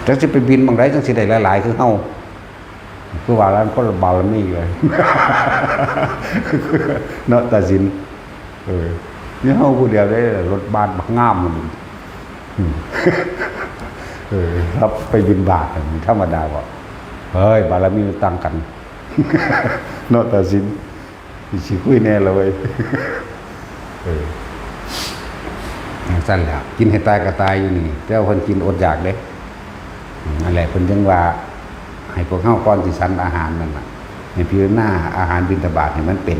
จักสิไปบินหม่องใดจังสิได้หลายๆ คือเฮา คือว่าแล้วคนละบารมีอยู่ เนาะ ตาสิน เออ นี่เฮาผู้เดียวได้รถบัสบักงามมัน อืม เออ ครับ ไปบินบาตรมันธรรมดาบ่ เฮ้ย บารมีมันต่างกัน เนาะ ตาสิน สิคุยแน่ละเว้ย เออ จั่งซั่นแหละ กินให้ตายก็ตายอยู่นี่ แต่ว่าเพิ่นกินอดอยากเด้ อืม นั่นแหละ เพิ่นจึงว่า ให้พวกเฮาก่อนสิฉันอาหารนั่นน่ะ ให้พิจารณาอาหารบิณฑบาตให้มันเป็น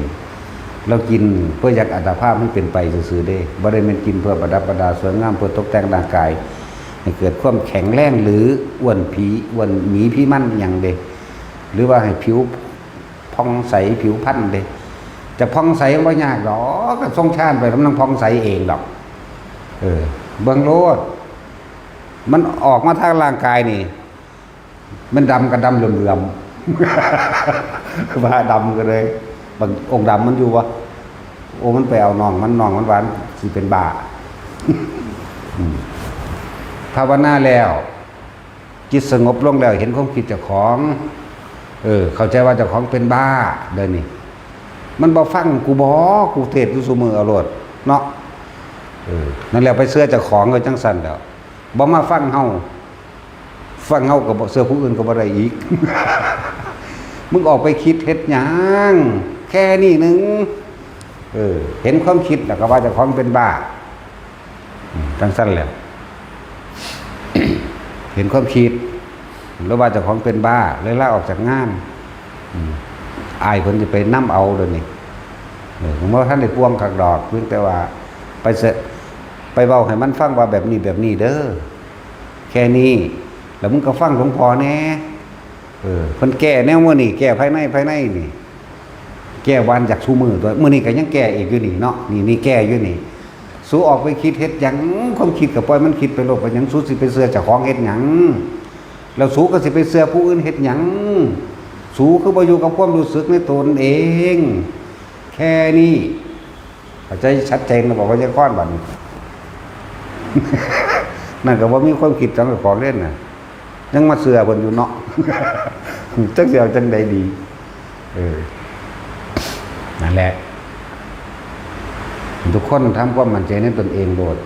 เรากินเพื่ออยากอัตภาพให้เป็นไปซื่อๆเด้ บ่ได้แม่นกินเพื่อประดับประดาสวยงาม เพื่อตกแต่งร่างกาย ให้เกิดความแข็งแรง หรืออ้วนผี อ้วนหมีผีมันหยังเด้ หรือว่าให้ผิวผ่องใสผิวพรรณเด้ จะผ่องใสมันบ่ยากดอก ก็ทรงฌานไปมันผ่องใสเองดอก เออ เบิ่งโลด มันออกมาทางร่างกายนี่ มันดำก็ดำเหลื่อมๆ ว่าดำก็เลย บางองค์ดำมันอยู่วะ โอ้ มันไปเอาน้องมัน น้องมันว่าสิเป็นบ้า อืม ภาวนาแล้ว จิตสงบลงแล้ว เห็นความคิดเจ้าของ เออ เข้าใจว่าเจ้าของเป็นบ้า เดี๋ยวนี้ มันบ่ฟังกูบ่ กูเทศน์อยู่ซุมื้อเอาโลด เนาะ เออ นั่นแหละ ไปเชื่อเจ้าของก็จั่งซั่นแหล้ว บ่มาฟังเฮา ฟังเฮาก็บ่ เชื่อผู้อื่นก็บ่ได้อีก มึงออกไปคิดเฮ็ดหยัง แค่นี้หนึ่ง เออ เห็นความคิดแล้วก็ว่าเจ้าของเป็นบ้า อืม จั่งซั่นแหละ เห็นความคิด หรือว่าเจ้าของเป็นบ้า เลยลาออกจากงาน อืม อ้ายเพิ่นสิไปนำเอาเดี๋ยวนี้ เออ ผมว่าท่านได้ปวงคักดอก เพียงแต่ว่าไปเสะ ไปเว้าให้มันฟังว่าแบบนี้แบบนี้เด้อ แค่นี้ แล้วมึงก็ฟังหลวงพ่อแหน่ เออ เพิ่นแก้แนวมื้อนี้ แก้ภายใน ภายในนี่ แก้วันจากซุมื้อตั๊ว มื้อนี้ก็ยังแก้อีกอยู่นี่เนาะ นี่ นี่แก้อยู่นี่ สูออกไปคิดเฮ็ดหยัง ความคิดก็ปล่อยมันคิดไปโลด เป็นหยังสูสิไปเชื่อเจ้าของเฮ็ดหยัง แล้วสูก็สิไปเชื่อผู้อื่นเฮ็ดหยัง สูคือบ่อยู่กับความรู้สึกในตนเอง แค่นี้ เข้าใจชัดเจนแล้วบอกว่าจะค้อนบัดนี้ นั่นก็บ่มีความคิดของเจ้าของเล่นน่ะ ยังมาเชื่อเพิ่นอยู่เนาะ จักสิเอาจั่งใดดี เออ นั่นแหละ ทุกคนทำความมั่นใจในตนเองโลด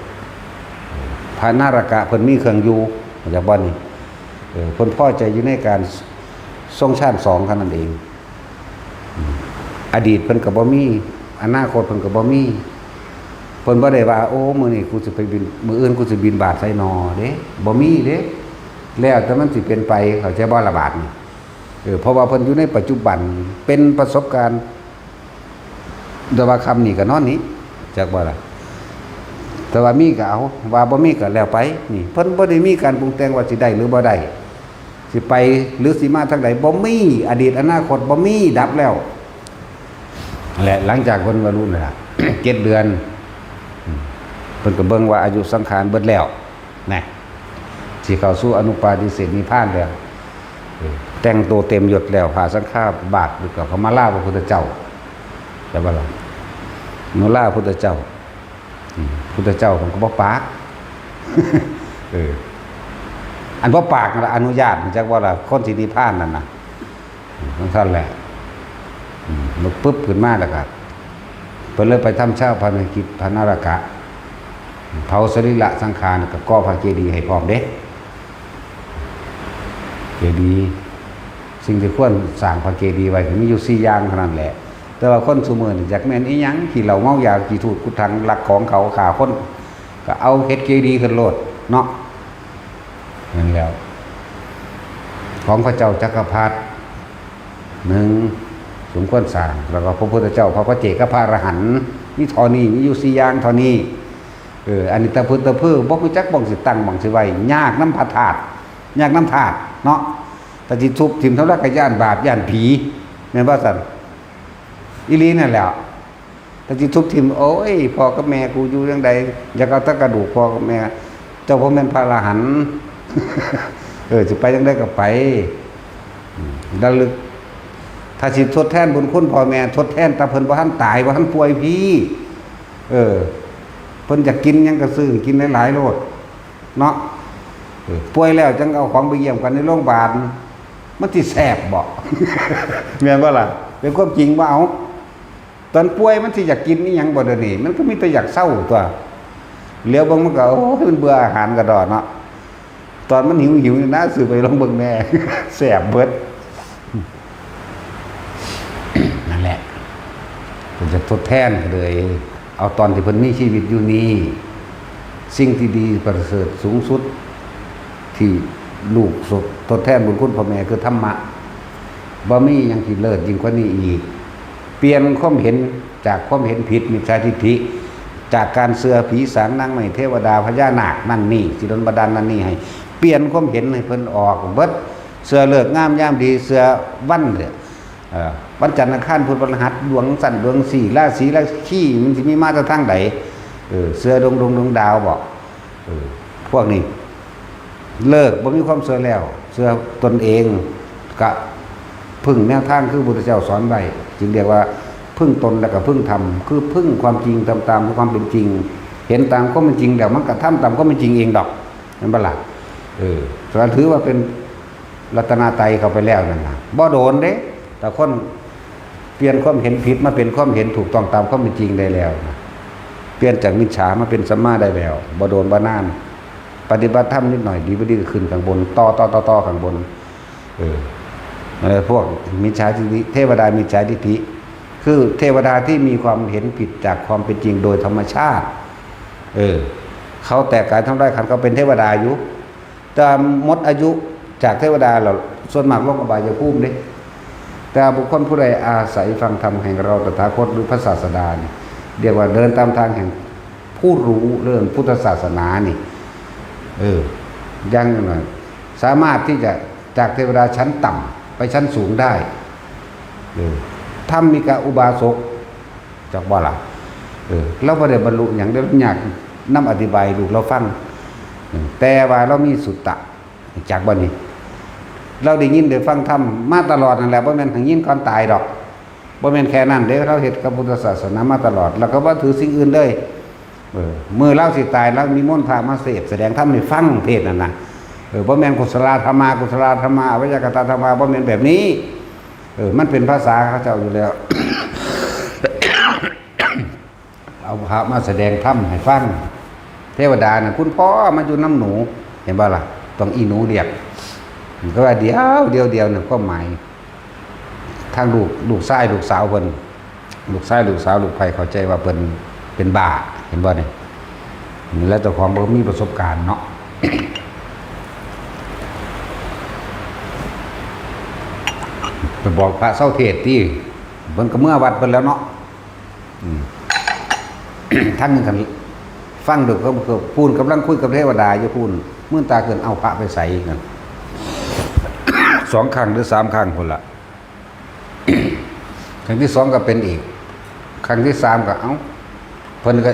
พระนารกะเพิ่นมีเครื่องอยู่ เข้าใจบ่นี่ เออ เพิ่นพอใจอยู่ในการทรงฌานสองเท่านั้นเอง อืม อดีตเพิ่นก็บ่มี อนาคตเพิ่นก็บ่มี เพิ่นบ่ได้ว่า โอ้ มื้อนี้กูสิไปบิณ มื้ออื่นกูสิบิณบาตใส่หน่อเด้ บ่มีเด้ แล้วแต่มันสิเป็นไป เข้าใจบ่ล่ะบาดนี้ เออ เพราะว่าเพิ่นอยู่ในปัจจุบัน เป็นประสบการณ์ แต่ว่าค่ำนี้ก็นอนนี้ จักบ่ล่ะ แต่ว่ามีก็เอา ว่าบ่มีก็แล้วไป นี่ เพิ่นบ่ได้มีการปรุงแต่งว่าสิได้หรือบ่ได้ สิไปหรือสิมาทางใด บ่มี อดีตอนาคตบ่มี ดับแล้ว และหลังจากเพิ่นบรรลุนี่ล่ะ เจ็ดเดือน อืม เพิ่นก็เบิ่งว่าอายุสังขารเบิดแล้ว นะ สิเข้าสู่อนุปาทิเสสนิพพานแล้ว เออ แต่งตัวเต็มยศแล้ว ผ้าสังฆาบาตร แล้วก็เข้ามาลาพระพุทธเจ้า แต่ว่าล่ะ มาลาพระพุทธเจ้า อืม พุทธเจ้าเพิ่นก็บ่ปาก เออ อันบ่ปากนั่นล่ะอนุญาต จักว่าล่ะ คนสินิพพานนั่นน่ะ อืม จั่งซั่นแหละ อืม ลุกปึ๊บขึ้นมาแล้วก็ เพิ่นเลยไปทำฌาปนกิจพระนารกะ เผาสรีระสังขาร แล้วก็ก่อพระเจดีย์ให้พร้อมเด้ เจดีย์ สิ่งที่ควรสร้างพระเจดีย์ไว้ก็มีอยู่สี่อย่างเท่านั้นแหละ แต่ว่าคนซุมื้อนี่จักแม่นอีหยัง ขี้เหล้าเมายา ขี้ถูดกุดถัง ลักของเขา ฆ่าคน ก็เอาเฮ็ดเจดีย์ขึ้นโลดเนาะ นั่นแล้ว ของพระเจ้าจักรพรรดิ หนึ่ง สมควรสร้าง แล้วก็พระพุทธเจ้า พระปัจเจก กับพระอรหันต์ มีเท่านี้ มีอยู่สี่อย่างเท่านี้ เออ อันนี้ตะพึดตะพือ บ่รู้จักหม่องสิตั้งหม่องสิไว้ ยากนำพระธาตุ ยากนำธาตุเนาะ ถ้าสิทุบถิ่มเท่าไรก็ย้านบาป ย้านผี แม่นบ่ซั่น อีหลีนั่นแหละ ถ้าสิทุบถิ่ม โอ้ย พ่อกับแม่กูอยู่จั่งใด อยากเอาแต่กระดูกพ่อกับแม่ เจ้าบ่แม่นพระอรหันต์ เออ สิไปจั่งใดก็ไป อืม ระลึก ถ้าสิทดแทนบุญคุณพ่อแม่ ทดแทนแต่เพิ่นบ่ทันตาย บ่ทันป่วยพี้ เออ เพิ่นอยากกินหยังก็ซื้อกินหลายๆโลด เนาะ เออ ป่วยแล้วจั่งเอาของไปเยี่ยมกันในโรงพยาบาล มันสิแซ่บบ่ แม่นบ่ล่ะ เป็นความจริงบ่ เอา ตอนป่วยมันสิอยากกินอิหยังบ่เดี๋ยวนี้ มันก็มีแต่อยากเซาตัว เหลียวเบิ่งมันก็ โอ้ย มันเบื่ออาหารกะด้อเนาะ ตอนมันหิวๆนี่นะ ซื้อไปลองเบิ่งแหน่ แซ่บเบิด นั่นแหละ เพิ่นจะทดแทนก็เลย เอาตอนที่เพิ่นมีชีวิตอยู่นี้ สิ่งที่ดีประเสริฐสูงสุด ที่ลูกทดแทนบุญคุณพ่อแม่คือธรรมะ บ่มีหยังที่เลิศยิ่งกว่านี้อีก เปลี่ยนความเห็นจากความเห็นผิด มิจฉาทิฏฐิ จากการเชื่อผีสางนางไม้เทวดาพญานาคนั่นนี่ สิดลบันดาลนั่นนี่ให้ เปลี่ยนความเห็นให้เพิ่นออกเบิด เชื่อฤกษ์งามยามดี เชื่อวันเด้อ เอ่อ วันจันทร์อังคารพุธพฤหัส ดวงสั้นดวงสี่ ราศีราคี มันสิมีมาแต่ทางใด เออ เชื่อดวงดวงดวงดาวบ่ เออ พวกนี้ เลิกบ่มีความเชื่อแล้ว เชื่อตนเอง กะพึ่งแนวทางคือพุทธเจ้าสอนไว้ จึงเรียกว่าพึ่งตนและกะพึ่งธรรม คือพึ่งความจริงตาม ตามความเป็นจริง เห็นตามความเป็นจริงแล้วมันกะทำตามความเป็นจริงเองดอก แม่นบ่ล่ะ เออ ก็ถือว่าเป็นรัตนตรัยเข้าไปแล้วนั่นน่ะ บ่โดนเด้ แต่คนเปลี่ยนความเห็นผิดมาเป็นความเห็นถูกต้องตามความเป็นจริงได้แล้วนะ เปลี่ยนจากมิจฉามาเป็นสัมมาได้แล้ว บ่โดนบ่นาน ปฏิบัติธรรมนิดหน่อย ดีบ่ดีก็ขึ้นข้างบน ต่อ ต่อ ต่อ ต่อข้างบน เออ เออ พวกมิจฉาทิฏฐิ เทวดามิจฉาทิฏฐิ คือเทวดาที่มีความเห็นผิดจากความเป็นจริงโดยธรรมชาติ เออ เขาแตกกายทำลายขันธ์ เขาเป็นเทวดาอยู่ แต่หมดอายุจากเทวดาแล้ว ส่วนมากลงอบายภูมิเด้ แต่บุคคลผู้ใดอาศัยฟังธรรมแห่งเราตถาคตหรือพระศาสดานี่ เรียกว่าเดินตามทางแห่งผู้รู้เรื่องพุทธศาสนานี่ เออ อย่างนั้นน่ะ สามารถที่จะจากเทวดาชั้นต่ำไปชั้นสูงได้ เออ ธรรมิกะอุบาสก จักบ่ล่ะ เออ เราบ่ได้บรรลุหยังเด้ ยากนำอธิบายลูกเราฟัง เออ แต่ว่าเรามีสุตตะ จักบ่นี่ เราได้ยินได้ฟังธรรมมาตลอดนั่นแหละ บ่แม่นได้ยินก่อนตายดอก บ่แม่นแค่นั้นเด้ เราเฮ็ดกับพุทธศาสนามาตลอด แล้วก็บ่ถือสิ่งอื่นเลย เออ มื้อเราสิตาย เรานิมนต์พระมาเทศน์แสดงธรรมให้ฟัง เทศน์นั่นน่ะ เออ บ่แม่นกุศลาธรรมา กุศลาธรรมา อวัยยคตาธรรมา บ่แม่นแบบนี้ เออ มันเป็นภาษาเขาเจ้าอยู่แล้ว เอาพระมาแสดงธรรมให้ฟัง เทวดาน่ะ คุณพ่อมาอยู่นำหนู เห็นบ่ล่ะ ต้องอีหนูเรียก ก็ว่าเดี๋ยว เดี๋ยว เดี๋ยวน่ะ ความหมาย ทางลูก ลูกชาย ลูกสาวเพิ่น ลูกชาย ลูกสาว ลูกใผเข้าใจว่าเพิ่นเป็นบ้า เห็นบ่นี่ แล้วเจ้าของบ่มีประสบการณ์เนาะ ไปบอกพระเซาเทศน์ติ เพิ่นก็เมือวัดเพิ่นแล้วเนาะ อืม ทางหนึ่งกัน ฟังดู เขาก็พูนกำลังคุยกับเทวดาอยู่พูน มื่นตาขึ้น เอาพระไปใส่นั่น สองครั้งหรือสามครั้งพู้นล่ะ ครั้งที่สองก็เป็นอีก ครั้งที่สามก็ เอ้า เพิ่นก็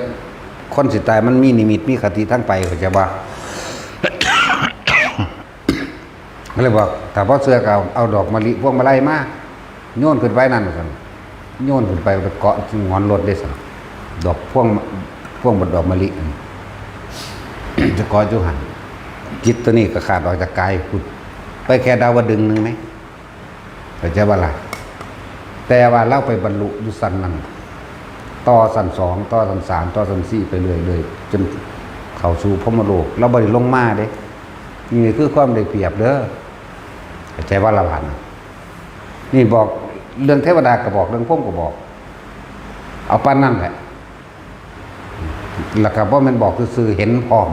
คนสิตายมันมีนิมิตมีคติทางไป เข้าใจบ่ ก็เลยบอก ถ้าบ่เชื่อก็เอา เอาดอกมะลิพวงมาลัยมา โยนขึ้นไปนั่นซั่น โยนขึ้นไป ไปเกาะหงอนรถเด้ซั่น ดอกพวง พวงดอกมะลินั่น จะเกาะอยู่หั่น จิตตัวนี้ก็ขาดออกจากกายพุ้น ไปแค่ดาวดึงส์หนึ่งไหม เข้าใจบ่ล่ะ แต่ว่าเราไปบรรลุอยู่ชั้นนั้น ต่อชั้นสอง ต่อชั้นสาม ต่อชั้นสี่ ไปเรื่อยๆ จนเข้าสู่พรหมโลก เราบ่ได้ลงมาเด้ นี่คือความได้เปรียบเด้อ เข้าใจบ่ล่ะ บาดนี้ นี่บอกเรื่องเทวดาก็บอก เรื่องพรหมก็บอก เอาปานนั้นแหละ แล้วก็บ่แม่นบอกซื่อๆ เห็นพร้อม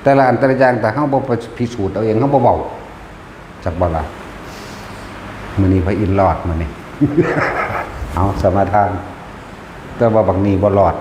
แต่ละอันแต่ละอย่าง ถ้าเฮาบ่ไปพิสูจน์เอาเอง เฮาบ่เว้า จักบ่ล่ะ มื้อนี้พระอินทร์รอดมื้อนี้ เอาสมาทาน แต่ว่าบักนี้บ่รอด